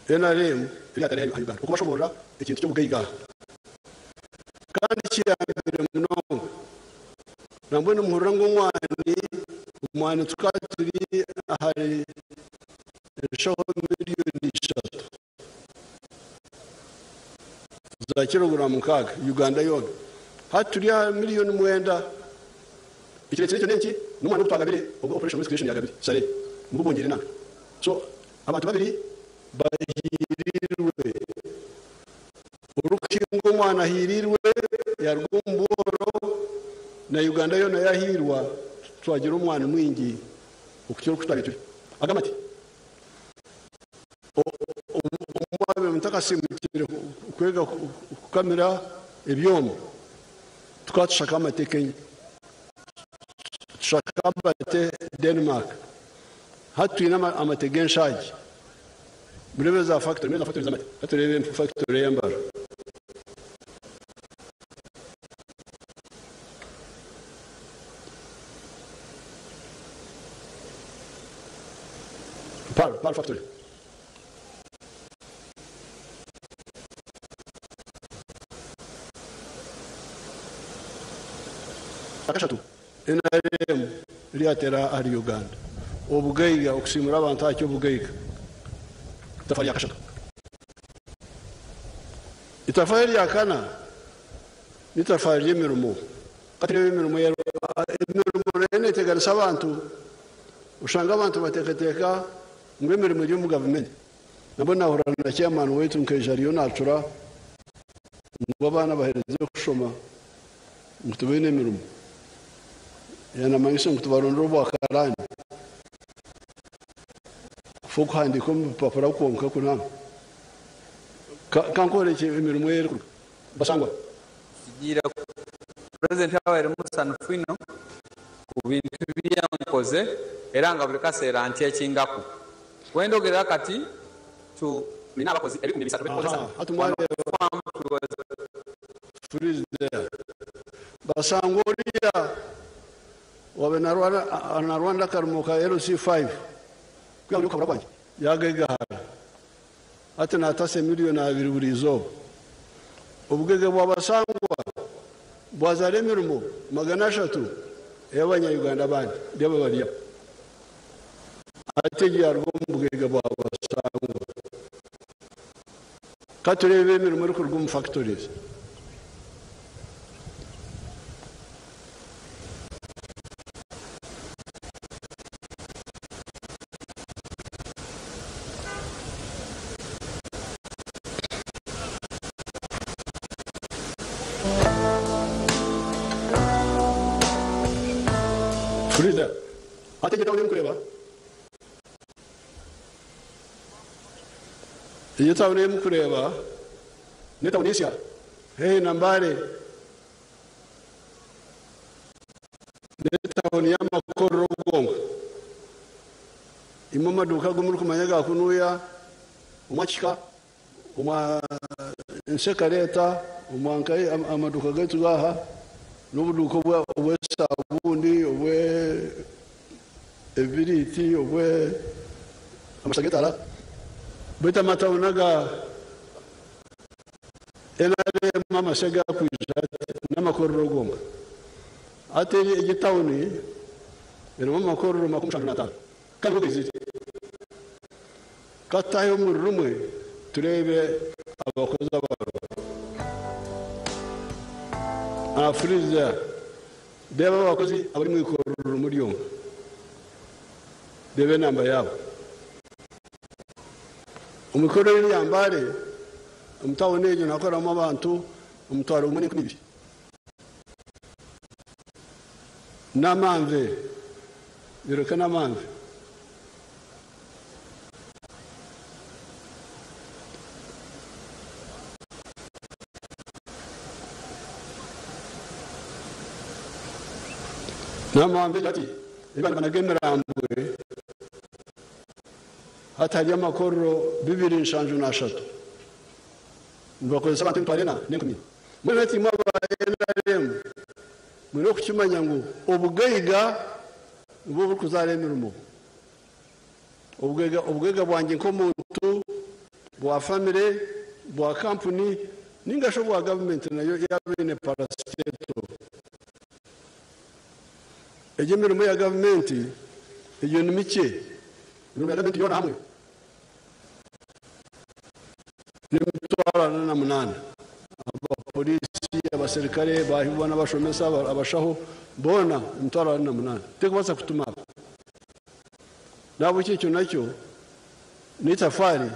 NRM ryatari ya Uganda. Okubashobora ekintu ky'obugaiga. Kandi kiyambire munonga. Nambwenu muhurira ngu omwani Omwani tukaba turi ahari enshaho 3 million za 6 kg Uganda yoona. Hati turi aha 9 million. Ekireetsire ekyo n'enki? N'omwani ogu twagabire, ogu Operation Wealth Creation yagabire sare ngu gwongyere nanka. So abantu babiri bahiirirwe. Orikuhinga omwana ahiirirwe yaruga omu bworo, na Uganda yoona yahiirwa, twagira omwani mwingi okukira oku twabire turi. Agamba ati omwabire mutakasimukire kwega kukamira ebyoma, tukaba tushaka amate Kenya, tushaka amate Denmark. Hati twine amate g'enshaagi. Murebe za factory, murebe za factory z'amate. Hati turebe factory y'embara. Pearl factory. Akashatu NRM ryatera ahari Uganda, obugaiga, okusimura abantu aha ky'obugaiga. Itafari rya kashatu. Itafari rya kana n'itafari ry'emirimo. Katurebe emirimo. Emirimo nayo neteganisa abantu. Oshanga abantu bateekateeka ngu emirimo eri omu gavumenti. Nabwo nahura na chairman waitu nkeija ariyo nacura ngu abaana bahereze kushoma ngu tibaine emirimo. Yanamanyisa ngu tubarondere obwakarani kufa okuhandiika omu bipapura kwonka kunama. Kankoreki emirimo erikuruga basangwa. Kigira pulezidenti abaire musanyufu ino ku bintu byenkoze, era nga buli kaseera nkyekingako. Wendogerera kati tulina abakozi 3,000 betukozesa. Aha, hati mwareba. Freeze there. Basangwa oriya wabe na Rwanda karimo ka LC5 kugira ngo kabura kwanjye yagegahara, ati natase 2 million buri izooba. Obugege bwabasangwa bwazara emirimo 300 ey'abanyayuganda abandi ryaba bariya. Ate gyarwa omu bugege bwabasangwa. Katurebe emirimo erikuruga omu factories. Frida ate gye tawuni kureba, iyo tawuni mukureba ni tawuni nsya hehe na Mbale, ni tawuni y'amakorero gonka. Imwe amaduka gomuri kumanya ga kunuya omwa kika, omwa nsekareta, omwa nkai, amaduka gaitu gaha n'obuduka obw'esabundi, obwe ebiriti, obwe amashagetara. Baitu amatawuni aga NRM amashe gakwija n'amakorero gonka. Ate egi tawuni erimu amakorero 75 kandi gizire. Katahe omuri rumwe turebe abakozi abarwo. Afuriza reba abakozi abari mu ikorero muri yonka, reba enamba yabo omu ikorero rya Mbale. Omu tawuni egyo nakoramu abantu 1012. Namanve yoreka Namanve. Namanve ati ibana banagemerambwe hatari amakorero 273, nibakozesa abantu 4,004. Mbwenu ati imwe aba NRM mwine okukimanya ngu obugaiga nibwo burikuzaara emirimo. Obugaiga bwangye nk'omuntu, bwa famire, bwa kampuni, ninga shi obwa gavumenti nayo yaba eine parastatal. Egyo emirimo ya gavumenti egyo ni mikye. Emirimo ya gavumenti yoona hamwe n'emitwaro ana na munaana. Abapoliisi, abaserikare, boona abashomesa, abashaho, boona emitwaro 48. Terikubaasa kutumara. Nahabwekyo ekyo nakyo n'eitafaari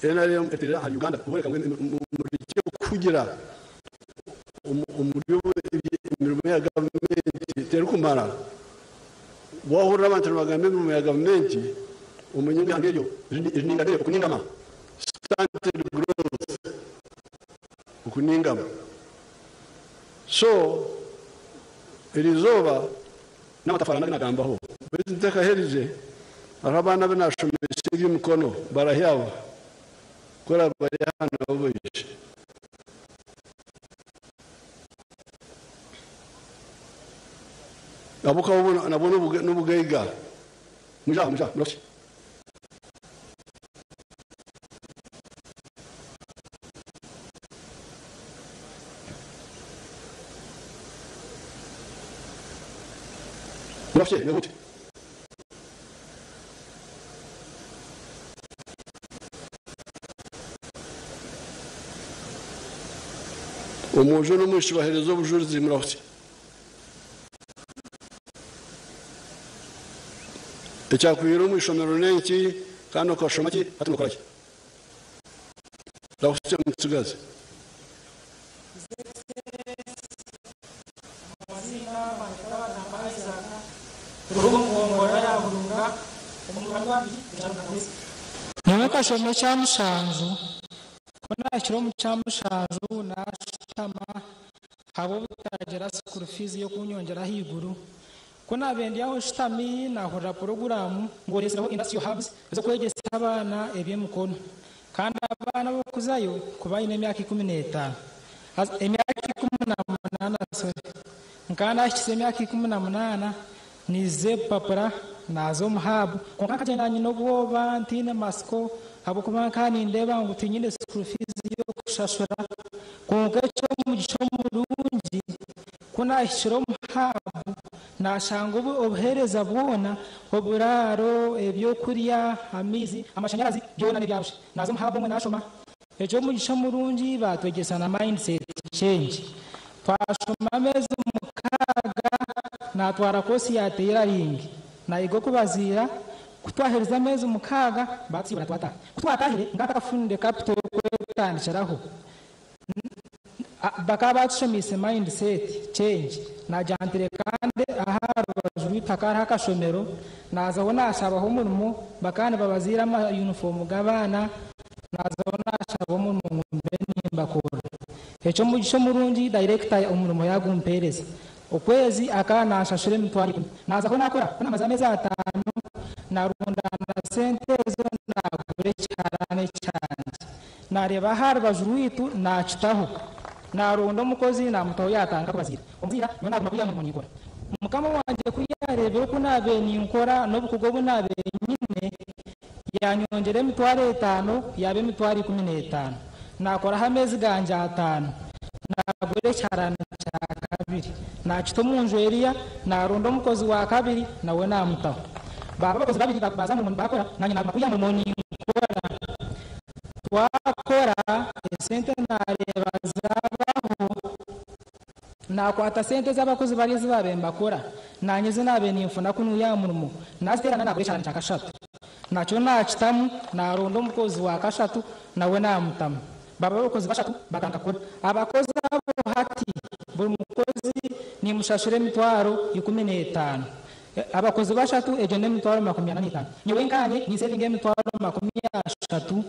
NRM eteire ahari Uganda kubooreka ngu murekye kuhugira omuri emirimo ya gavumenti terikumara. Waahurira abantu nibagamba emirimo ya gavumenti omanye ngu eihanga eryo riningamire okuningama, stunted growth, okuningama. So eriizooba n'amatafaari agu nagambaho beitu ntakaherize hariho abaana abu naashomeise eby'emikono barahi abo ku oraabe bari aha nabo baije. Nabo ka nabwo n'obugaiga. Mwije aha, mwije aha, murasye. Murasye, mwehute. Omwojo n'omwishiki baheereza obujurizi murahutse. Ekyakuhwire omu ishomero n'enki kandi okashoma ki hati nokora ki? Rahutsya mutsigazi. Amaziina banyeta Bagamba Isaac, kuruga omu gomborora ya Burunga omu ruhanga rwa Mpigi ekya West. Nyowe nkashoma ekyamushanju, ku naahikire omu kyamushanju naashutama ahabw'obutagira school fees y'okunyongyera ahaiguru. Ku naabaire ndi aho nshutami naahurira puroguraamu ngu oreetsireho industrial hubs ez'okwegyesa abaana eby'emikono kandi abaana ab'okuzayo kuba baine emyaka 15 haza emyaka 18 sorry. Nkaba naahikize emyaka 18 niiziza ebipapura naaza omu hub kwonka nkagyenda nyine obwoba ntaine matsiko ahabw'okuba nkaba nindeeba ngu tinyine school fees y'okushashura kwonka eky'omugisha omurungi ku naahikire omu hub naashanga obuheereza bwona, oburaaro, ebyokurya, amaizi, amashanyarazi byona n'ebya busha. Naaza omu hub omwe naashoma. Eky'omugisha omurungi baatwegyesa na mindset change. Twashoma ameezi 6 naatwara koosi ya tailoring naayiga okubaziira. Ku twaherize ameezi 6 baatusiibura twataaha. Ku twataahire nkaba ntakafunire capital y'okwetandikiraho. Bakaba baatushomeise mindset change. Naagira nti reka nde aha rubaju rwaitu hakaba hariho akashomero, naazaho naashabaho omurimo, bakaba nibabaziira amayunifoomu g'abaana, naazaho naashaba omurimo ngu mbe nimbakorera. Eky'omugisha omurungi dayirekita omurimo yaagumpeereza. Okwezi akaba naanshashura emitwaro ikumi. Naazaho naakora, ku naamazire ameezi ataano, naarundaana sente ezo naagura ekiharani kyangye. Naareeba aha rubaju rwaitu naakitaho. Naaronda omukozi naamutaho yaatandika kubaziira. Omuziira nyowe naaguma kuriya murimo ninkora. Mukama wangye ku yaareebire oku naabaire ninkora n'obukugu obu naabaire nyine, yaanyongyera emitwaro etaano yaaba emitwaro 15. Naakoraho ameezi gangye ataano, naagura ekiharani kya kabiri. Naakita omu nju eriya, naaronda omukozi wa kabiri nawe naamutaho. Baaba abakozi babiri baaza aha murimo baakora, naanye naaguma kuriya murimo ninkora. Twakora, esente naareeba zaabaho, naakwata sente ez'abakozi bari ezi baabaire nibakora, naanye ezi naabaire ninfuna kunuya aha murimo, naaziteerana naagura ekiharani kya kashatu. Nakyo naakitamu, naaronda omukozi wa kashatu nawe naamutamu. Baaba abakozi bashatu batandika kukora. Abakozi abo hati buri mukozi nimushashura emitwaro 15. Abakozi bashatu egyo n'emitwaro 45. Nyowe nkaanye ninsevinga emitwaro 30,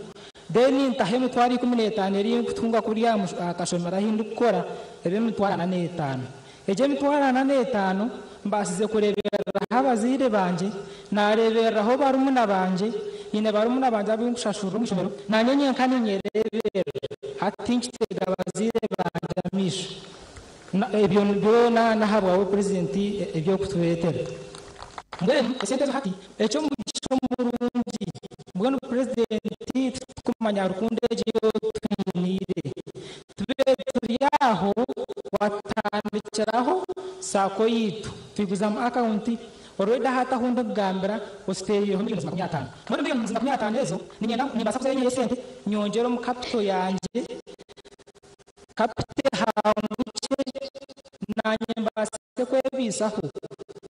then ntaho emitwaro 15 eri nkutunga kuriya aha kashomero ahu ndikukora ebe emitwaro 45. Egyo emitwaro 45 mbaasize kureebereraho abazaire bangye, naareebereraho barumuna bangye, nyine barumuna bangye abu nkushashurira omu ishomero, naanye nyenka ninyereeberera. Hati tinkitega abazaire bangye amaisho. Ebyo byona n'ahabwawe Purezidenti eby'okutureetera. Mbwenu esente ezo hati eky'omugisha omurungi mbwenu Purezidenti titukumanya rukundo egi ei otwiniire. Tube turi aho watandikira. Twatandikiraho SACCO yitu twiguzamu akawunti already hati ahu ndikugambira ositeerireho miliyoni 50. Mbwenu miliyoni 50 ezo niinyenda nimbaasa kuzayo nyiheyo esente nyongyere omu capital yangye, capital ehangukye naanye mbaase kwebiisaho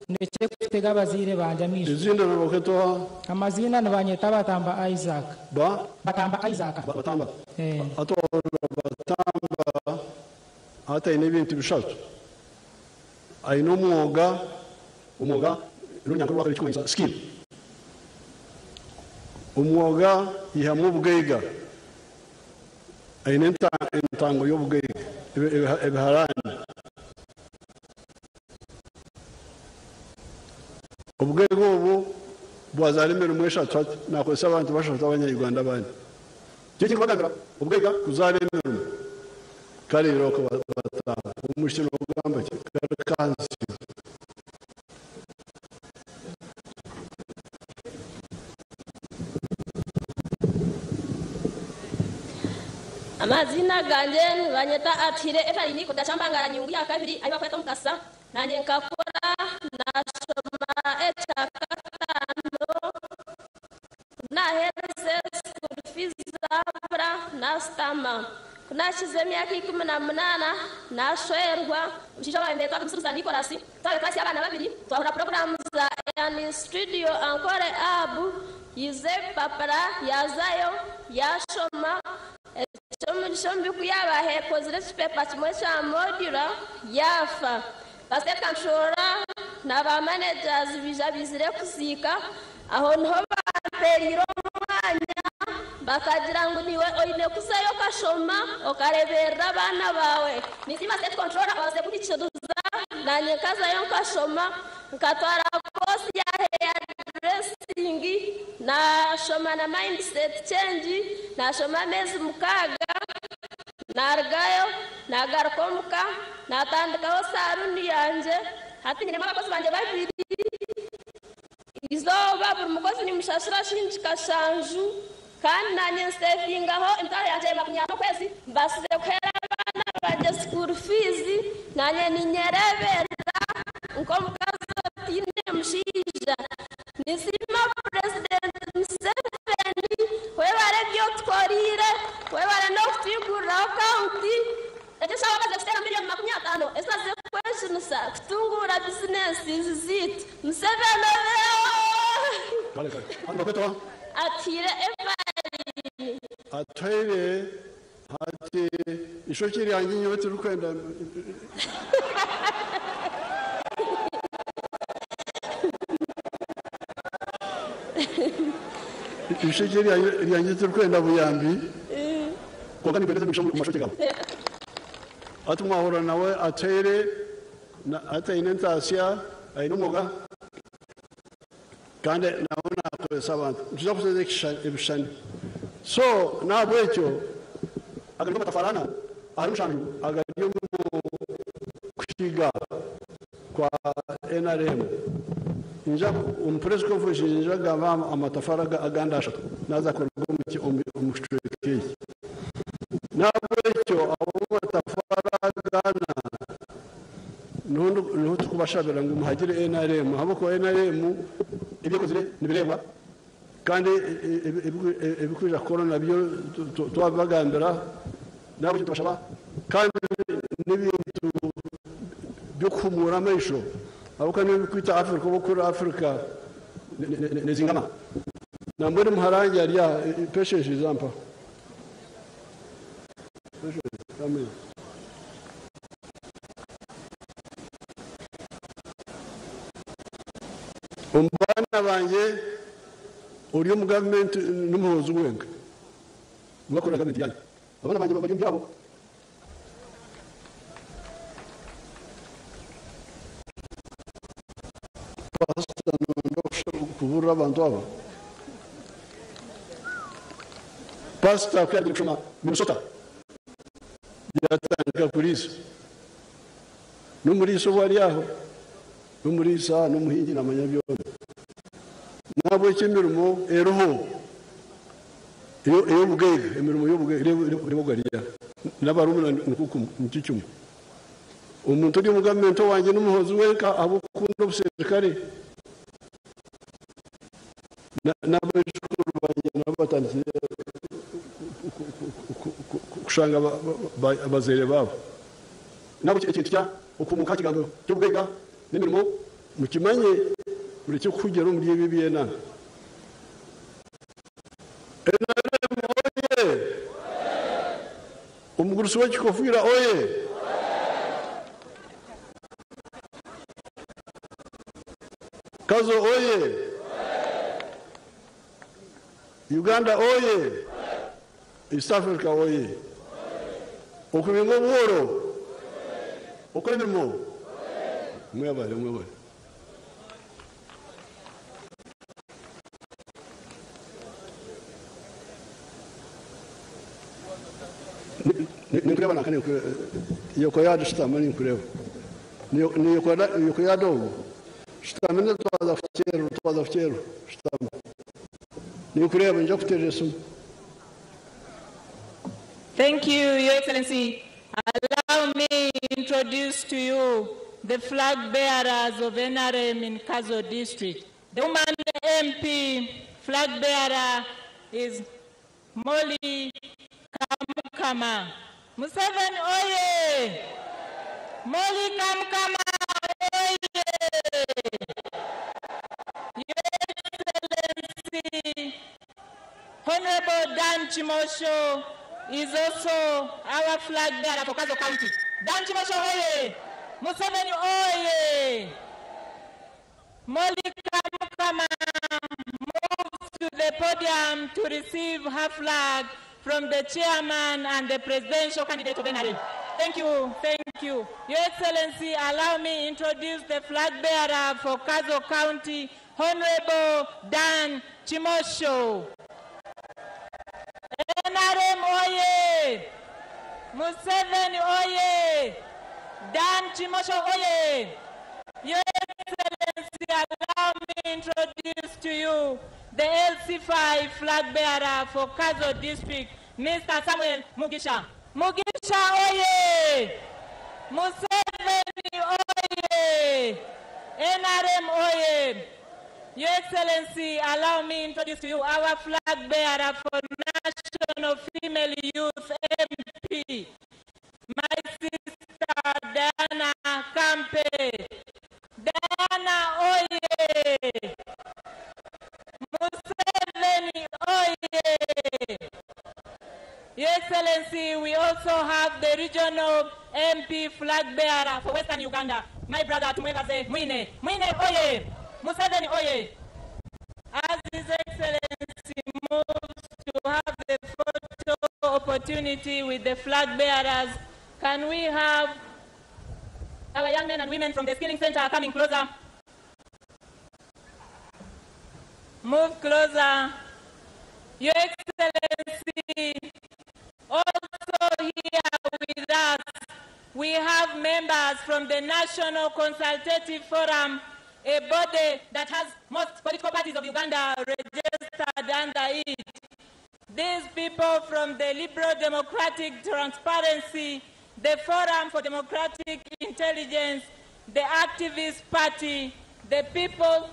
ndekye kutega abazaire bangye amaisho. Iziina nibakweeta oha? Amaziina nibanyeta Batamba Isaac. Ba? Batamba Isaac. Batamba. Eh. Hati wahurira Batamba hati aine ebintu bishatu. Aine omwoga, omwoga n'orunyankore orwakabiri ekirikumanyisa skill. Omwoga yihamu obugaiga, aine entango y'obugaiga, ebiharaani. Obugaiga obu bwazaara emirimo eshatu hati nakozesa abantu bashatu abanya-Uganda abandi. Kiki ekirikubagambira obugaiga kuzaara emirimo? Kare irooko Batamba, omwishiki nogamba ki? Garuka ahansi. Amaziina gangye nibanyeta Atuhaire Evelyn kuruga Kyampangaara Nyungu ya kabiri ahi bakweta Omukasa. Nanye nkakura nashoma ekyakataano, kunaherize school fees zabura nasitama. Kunahikize emyaka 18 nashwerwa omushaija owabaire nayetwa Kamusuruza Nicholas. Twaba class y'abaana babiri twahurira programu za Ayan Studio Ankole Ab yize ebipapura yazayo yashoma. Ekyomugisha omubi kuyaba ahekozire ekipepa kimwe kya modula yaafa. Ba controller na ba managers bija bizire kuziika, aho niho bamperire omwanya bakagira ngu niwe oine kuzayo okashoma okareberera abaana baawe. Ninsiima state controller abaasize kunyikiriza nanye nkazayo nkashoma nkatwara course ya hair dressing, nashoma na mindset change, nashoma ameezi 6 narugayo nagaruka omuka natandikaho saruni yangye. Hati nyinemu abakozi bangye babiri, izooba buri mukozi nimushashura shilingi 7 kandi nanye nsevingaho emitwaro yangye 40 okwezi, mbasize kuheera abaana bangye school fees, nanye ninyereberera nk'omukazi otiine mushaija. Ninsiima President Museveni webare ebyotukoreire, webare n'okutwiguriraho kaunti. Ekyo eshaaha bamaze kuteera miliyoni 50 ezimaze kwejunisa kutunguura bizinesi ziitu. Museveni obeho! Kare kare. Hati bakweta oha? Atuhaire Evelyn. Atuhaire hati ishokye ryangye nyowe tirikwenda. Ishokye ryangye tirikwenda buyambi. Kwonka nikwenda omugisha omu mashokye gawe. Hati mwahura nawe atuhaire hati aine entaasya, aine omwoga kandi nawe nakozesa abantu. Nituza kuteeza ebishushani. So nahabwekyo agari amatafari ana ahari 7 agari omu kuhiga kwa NRM. Nja omu press conference nja kugamba amatafari agandi 3 naza kuruga omu kicweka eki. Nahabwekyo abo amatafari agana niho tukubashabira ngu muhagire NRM, ahabw'okuba NRM ebyekozire nibireebwa kandi ebikwija kukora nabyo twabibagambira, nabwo tubashaba kandi n'ebintu by'okuhumuura amaisho, ahabw'okuba n'ebikwita Africa oba okukura Africa nezingama. Nambwenu muharangi ari aha, patience zampa. Patience, come here. Omu baana bangye ori omu gavumenti n'omuhoozi wenka niwe akorera gavumenti yangye. Abaana bangye bari omu byabo. Pastor nonda kuburira abantu aba. Pastor ku yagiye kushoma Minnesota yatandika kuriisa. N'omuriisa obu ari aho, n'omuriisa n'omuhingi namanya byona. Nahabwekyo emirimo eriho ey'obugaiga, emirimo y'obugaiga eriho gariya. N'abarumuna nikwo kimwe, nikyo kimwe. Omuntu ori omu gavumenti owangye n'omuhoozi wenka ahabw'okukunda obuserikare. N'abaijukuru bangye nabo batandikire kushanga abazaire baabo. Nabo ekintu kya okuhumuuka aha kigambo ky'obugaiga n'emirimo mukimanye murekye kuhugira omuri ebi byena. NRM oye! Omugurusi w'ekikofiira oye! Kazo oye! Uganda oye! East Africa oye! Okubinga obworo, okukora emirimo, mwebale mwebale. Ninkureeba nanka ninkureeba yoko yadi shutama ninkureeba niyoko yadi ogwo shutama twaza kukyerwa twaza kukyerwa shutama ninkureeba ninja kukuteerera esimu. Thank you, Your Excellency. Allow me introduce to you the flag bearers of NRM in Kazo District. The woman MP flag bearer is Molly Kamukama. Museveni oye! Molly Kamukama oye! Your Excellency, Honorable Dan Chimosho is also our flag bearer for Kazo County. Dan Chimosho oye! Museveni oye! Molly Kamukama moves to the podium to receive her flag from the chairman and the presidential candidate of NRM. Thank you, thank you. Your Excellency, allow me introduce the flag bearer for Kazo County, Honorable Dan Chimosho. NRM oye! Museveni oye! Dan Chimosho oye! Your Excellency, allow me introduce to you the LC5 flag bearer for Kazo District, Mr. Samuel Mugisha. Mugisha oye! Museveni oye! NRM oye! Your Excellency, allow me introduce to you our flag bearer for National Female Youth MP, my sister Diana Kampe. Diana oye! Museveni oye! Your Excellency, we also have the regional MP flag bearer for Western Uganda, my brother Tumwebaze Mwine. Mwine oye! Museveni oye! As His Excellency moves to have the photo opportunity with the flag bearers, can we have our young men and women from the Skilling Center coming closer? Move closer. Your Excellency, also here with us, we have members from the National Consultative Forum, a body that has most political parties of Uganda registered under it. These people from the Liberal Democratic Transparency, the Forum for Democratic Intelligence, the Activist Party, the People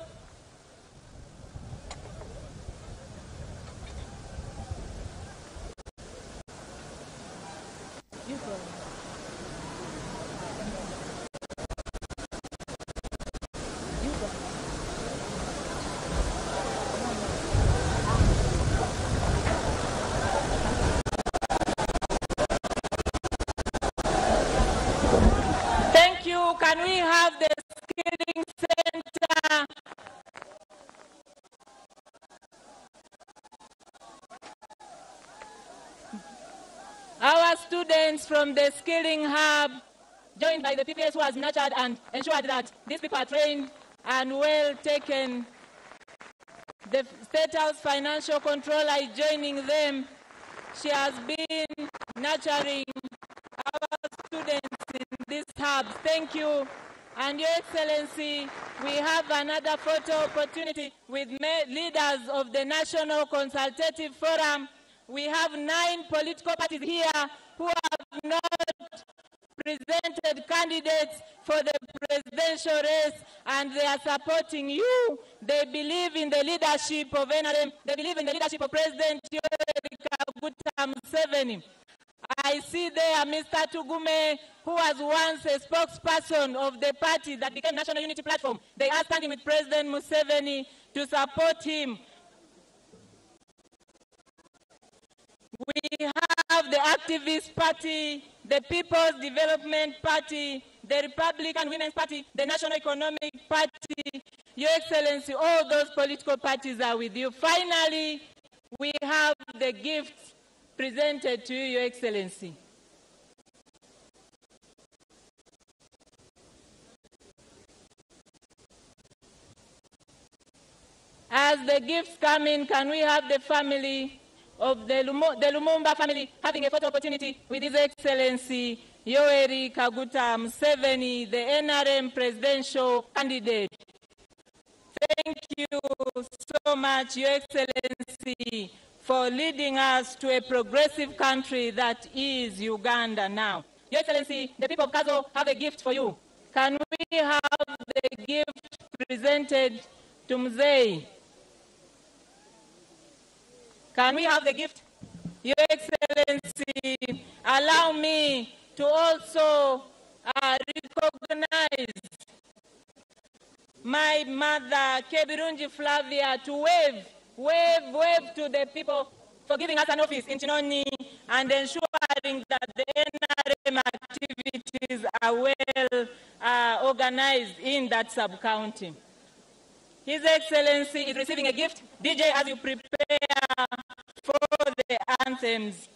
Thank you. Can we have the Skilling Center? Our students from the Skilling Hub, joined by the PPS who has nurtured and ensured that these people are trained and well taken. The State House Financial Controller is joining them. She has been nurturing our students in this hub. Thank you. And Your Excellency, we have another photo opportunity with leaders of the National Consultative Forum. We have 9 political parties here who have not presented candidates for the presidential race and they are supporting you. They believe in the leadership of NRM. They believe in the leadership of President Yoweri Kaguta Museveni. I see there Mr. Tugume, who was once a spokesperson of the party that became National Unity Platform. They are standing with President Museveni to support him. We have the Activist Party, the People's Development Party, the Republican Women's Party, the National Economic Party. Your Excellency, all those political parties are with you. Finally, we have the gifts presented to you, Your Excellency. As the gifts come in, can we have the family of the Lumumba family having a photo opportunity with His Excellency Yoweri Kaguta Museveni, the NRM presidential candidate. Thank you so much, Your Excellency, for leading us to a progressive country that is Uganda now. Your Excellency, the people of Kazo have a gift for you. Can we have the gift presented to Mzee? Can we have the gift? Your Excellency, allow me to also recognize my mother, Kebirungi Flavia, to wave, wave, wave to the people for giving us an office in Chinoni and ensuring that the NRM activities are well organized in that sub-county. His Excellency is receiving a gift. DJ, as you prepare for the anthems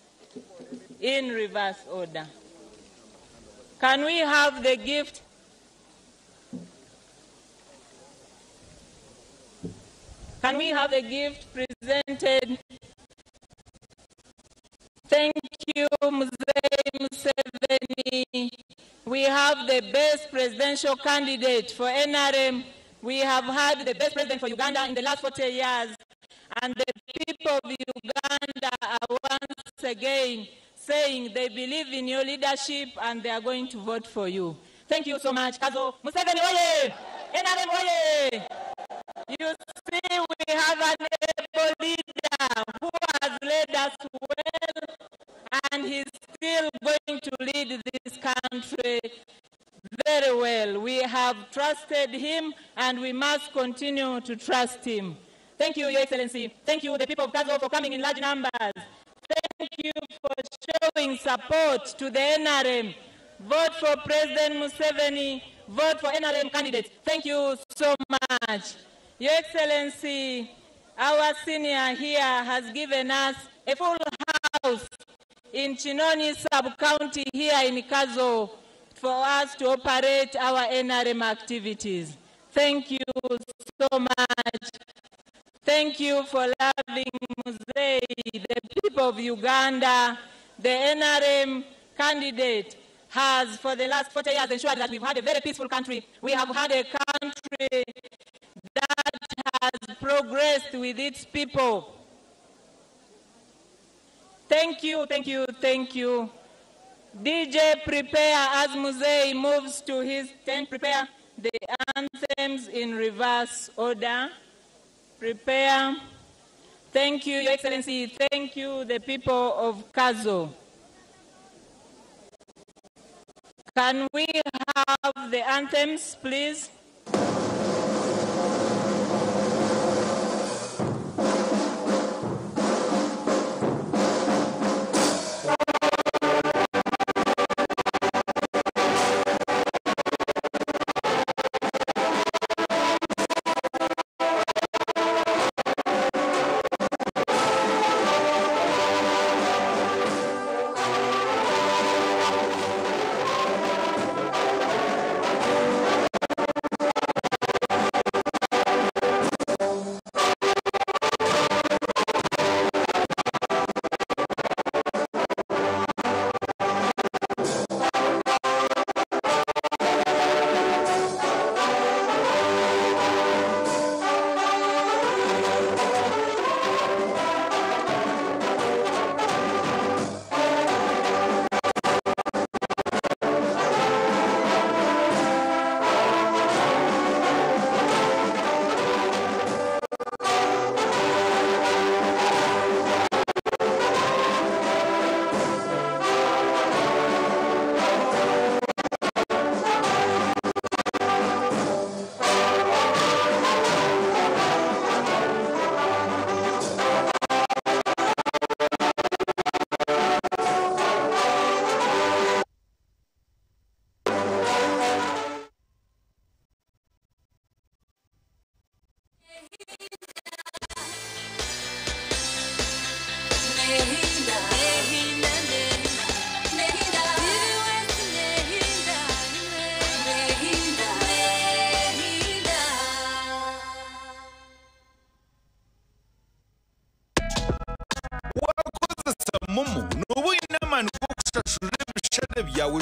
in reverse order. Can we have the gift? Can we have the gift presented? Thank you, Mzee Museveni. We have the best presidential candidate for NRM. We have had the best president for Uganda in the last 40 years. And the people of Uganda are once again saying they believe in your leadership and they are going to vote for you. Thank you so much. Kazo Museveni oye! NRM oye! You see, we have an able leader who has led us well, and he's still going to lead this country very well. We have trusted him, and we must continue to trust him. Thank you, Your Excellency. Thank you, the people of Kazo, for coming in large numbers. Thank you for showing support to the NRM. Vote for President Museveni. Vote for NRM candidates. Thank you so much. Your Excellency, our senior here has given us a full house in Chinoni sub-county here in Kazo for us to operate our NRM activities. Thank you so much. Thank you for loving Mzee, the people of Uganda. The NRM candidate has, for the last 40 years, ensured that we've had a very peaceful country. We have had a country that has progressed with its people. Thank you, thank you, thank you. DJ, prepare as Mzee moves to his tent. Prepare the anthems in reverse order. Prepare. Thank you, Your Excellency. Thank you, the people of Kazo. Can we have the anthems, please?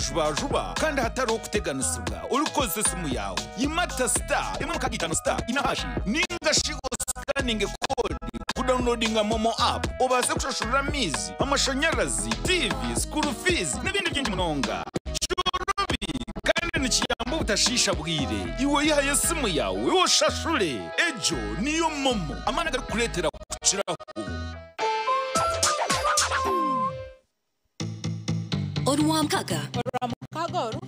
juba juba kandi hatariho kuteganisibwa orikukozesa esimu yaawe. Yimata star emwe mukaaga itaano star ina hashi ninga shi osikaninge kodi kudownloadinga MoMo app obaase kushashurira amaizi, amashanyarazi, TV, school fees n'ebindi bingi munonga. Kyorobi kandi nikiyamba obutashiisha bwire. Iwe yihayo esimu yaawe oshashure. Egyo niyo MoMo, amaani agarikukureetera kukiraho. Orwamukaga. Orwamukaga oru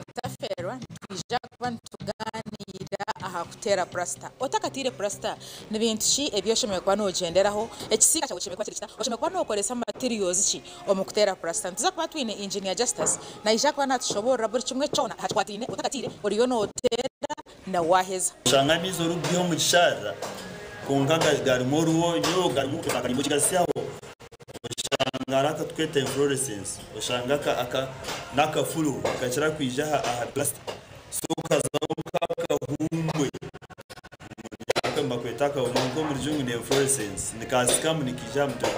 otaferwa, nitwija kuba nituganira aha kuteera purasita. Otakatiire purasita, ni bintu ki ebi oshemereire kuba nogyenderaho? Ekisiika kyawe kishemereire kuba kiri kita? Oshemereire kuba nokoresa materials ki omu kuteera purasita? Nituza kuba twine Engineer Justus, naija kuba natushoboorora buri kimwe kyona aha kikwataine otakatiire, oriyo noteera na waaheza. Oshanga amaizi orikugaiha omu kisharara kwonka garimu orwonyo, garimu akarimbo kigasyaho, oshanga hariho akatweta inflorescence, oshanga n'akafuro kakira kwija aha plaster, so kazaho nk'akahumbwe, nibakweta akahumbwe omu rujungu ni inflorescence, nikasikamu nikiija aha mutwe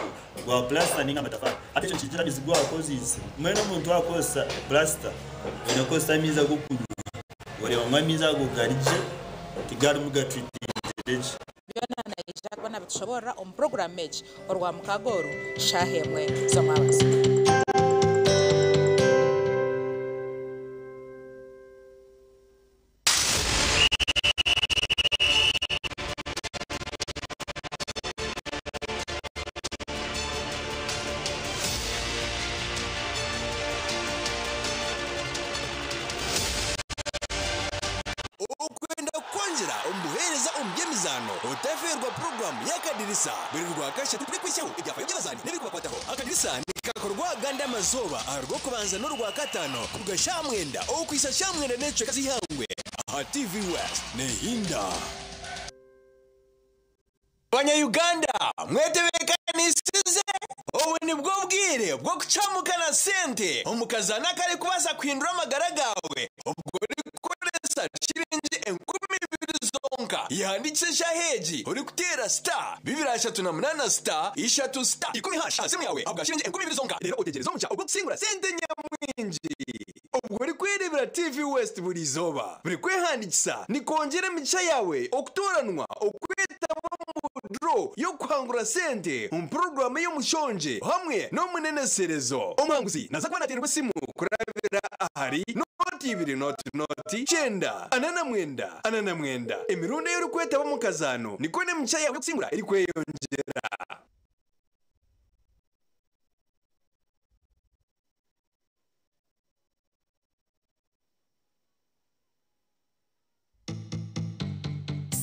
gwa plaster ninga amatafari. Hati ekyo nikigira amaizi agu wakozeise. Mbwenu omuntu wakozesa plaster, oine kukozesa amaizi ag'okunywa, oreeba ngu amaizi ago gari gye, tigarimu gatreatingire gye. Byona naija kuba nabitushoboorora omu puroguraamu egi Orwamukaga oru shaaha emwe z'omwabazyo. Okwenda kukwongyera omu buheereza omu by'emizaano, otafeerwa puroguraamu y'Akadirisa buri Rwakashatu turikwihisyaho ebyafaayo by'abazaani n'ebirikubakwataho. Akadirisa nikakorwa agandi amazooba aha Rwokubanza n'Orwakataano kuruga shaaha mwenda okuhitsya shaaha mwenda n'ekicweka z'eihangwe aha TV West. Nehinda. Banya Uganda mwetebeekanisize? Obu nibwo bwire bw'okucamuka na sente omu kazaano akarikubaasa kuhindura amagara gaawe obwo orikukoresa shiringi 2000 zonka. Yehandiikise eshaaha egi orikuteera star bibiri ashatu na munaana star ishatu star ikumi hash aha simu yaawe ahabwa shiringi 2000 zonka reero otegyereze omugisha ogw'okusingura sente nyamwingi. Obwo orikwereebera TV West buri izooba, buri kwehandiikisa nikwongyera emigisha yaawe okutooranwa okwetaba omu draw y'okuhangura sente omu puroguraamu ey'omushongye hamwe n'omuneneserezo. Omuhanguzi naaza kuba naateererwa esimu kurabira ahari nooti ibiri nooti nooti kyenda ana na mwenda ana na mwenda. Emirundi ei orikwetaba omu kazaano nikwo n'emigisha yaawe y'okusingura erikweyongyera.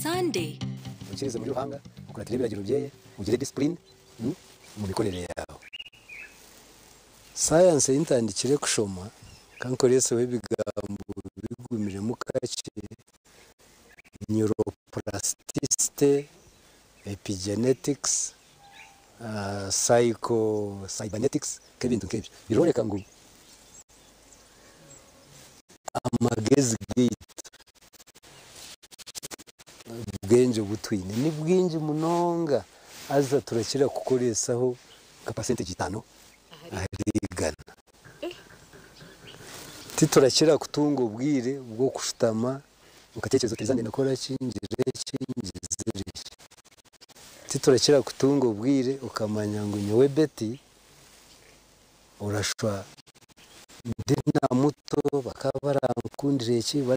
Sunday. Oikirize omuri Ruhanga, okuratire ebiragiro byeye, ogire discipline omu mikorere yaawe. Sayansi ei ntandikire kushoma, ka nkoreseho ebigambo bigumiremu kakye, neuroplasticity, epigenetics, psycho cybernetics, nk'ebintu nk'ebyo. Biroreka ngu amagezi gaitu, obwengye obu twine ni bwingi munonga, haza turakira kukoresaho nka percentage itaano ahari igana. Titurakira kutunga obwire bw'okushutama okatekyereza oti ndenda kukora ki, ngire ki, ngizire ki. Titurakira kutunga obwire okamanya ngu nyowe Betty orashwa ndi na muto bakaba barankundira eki.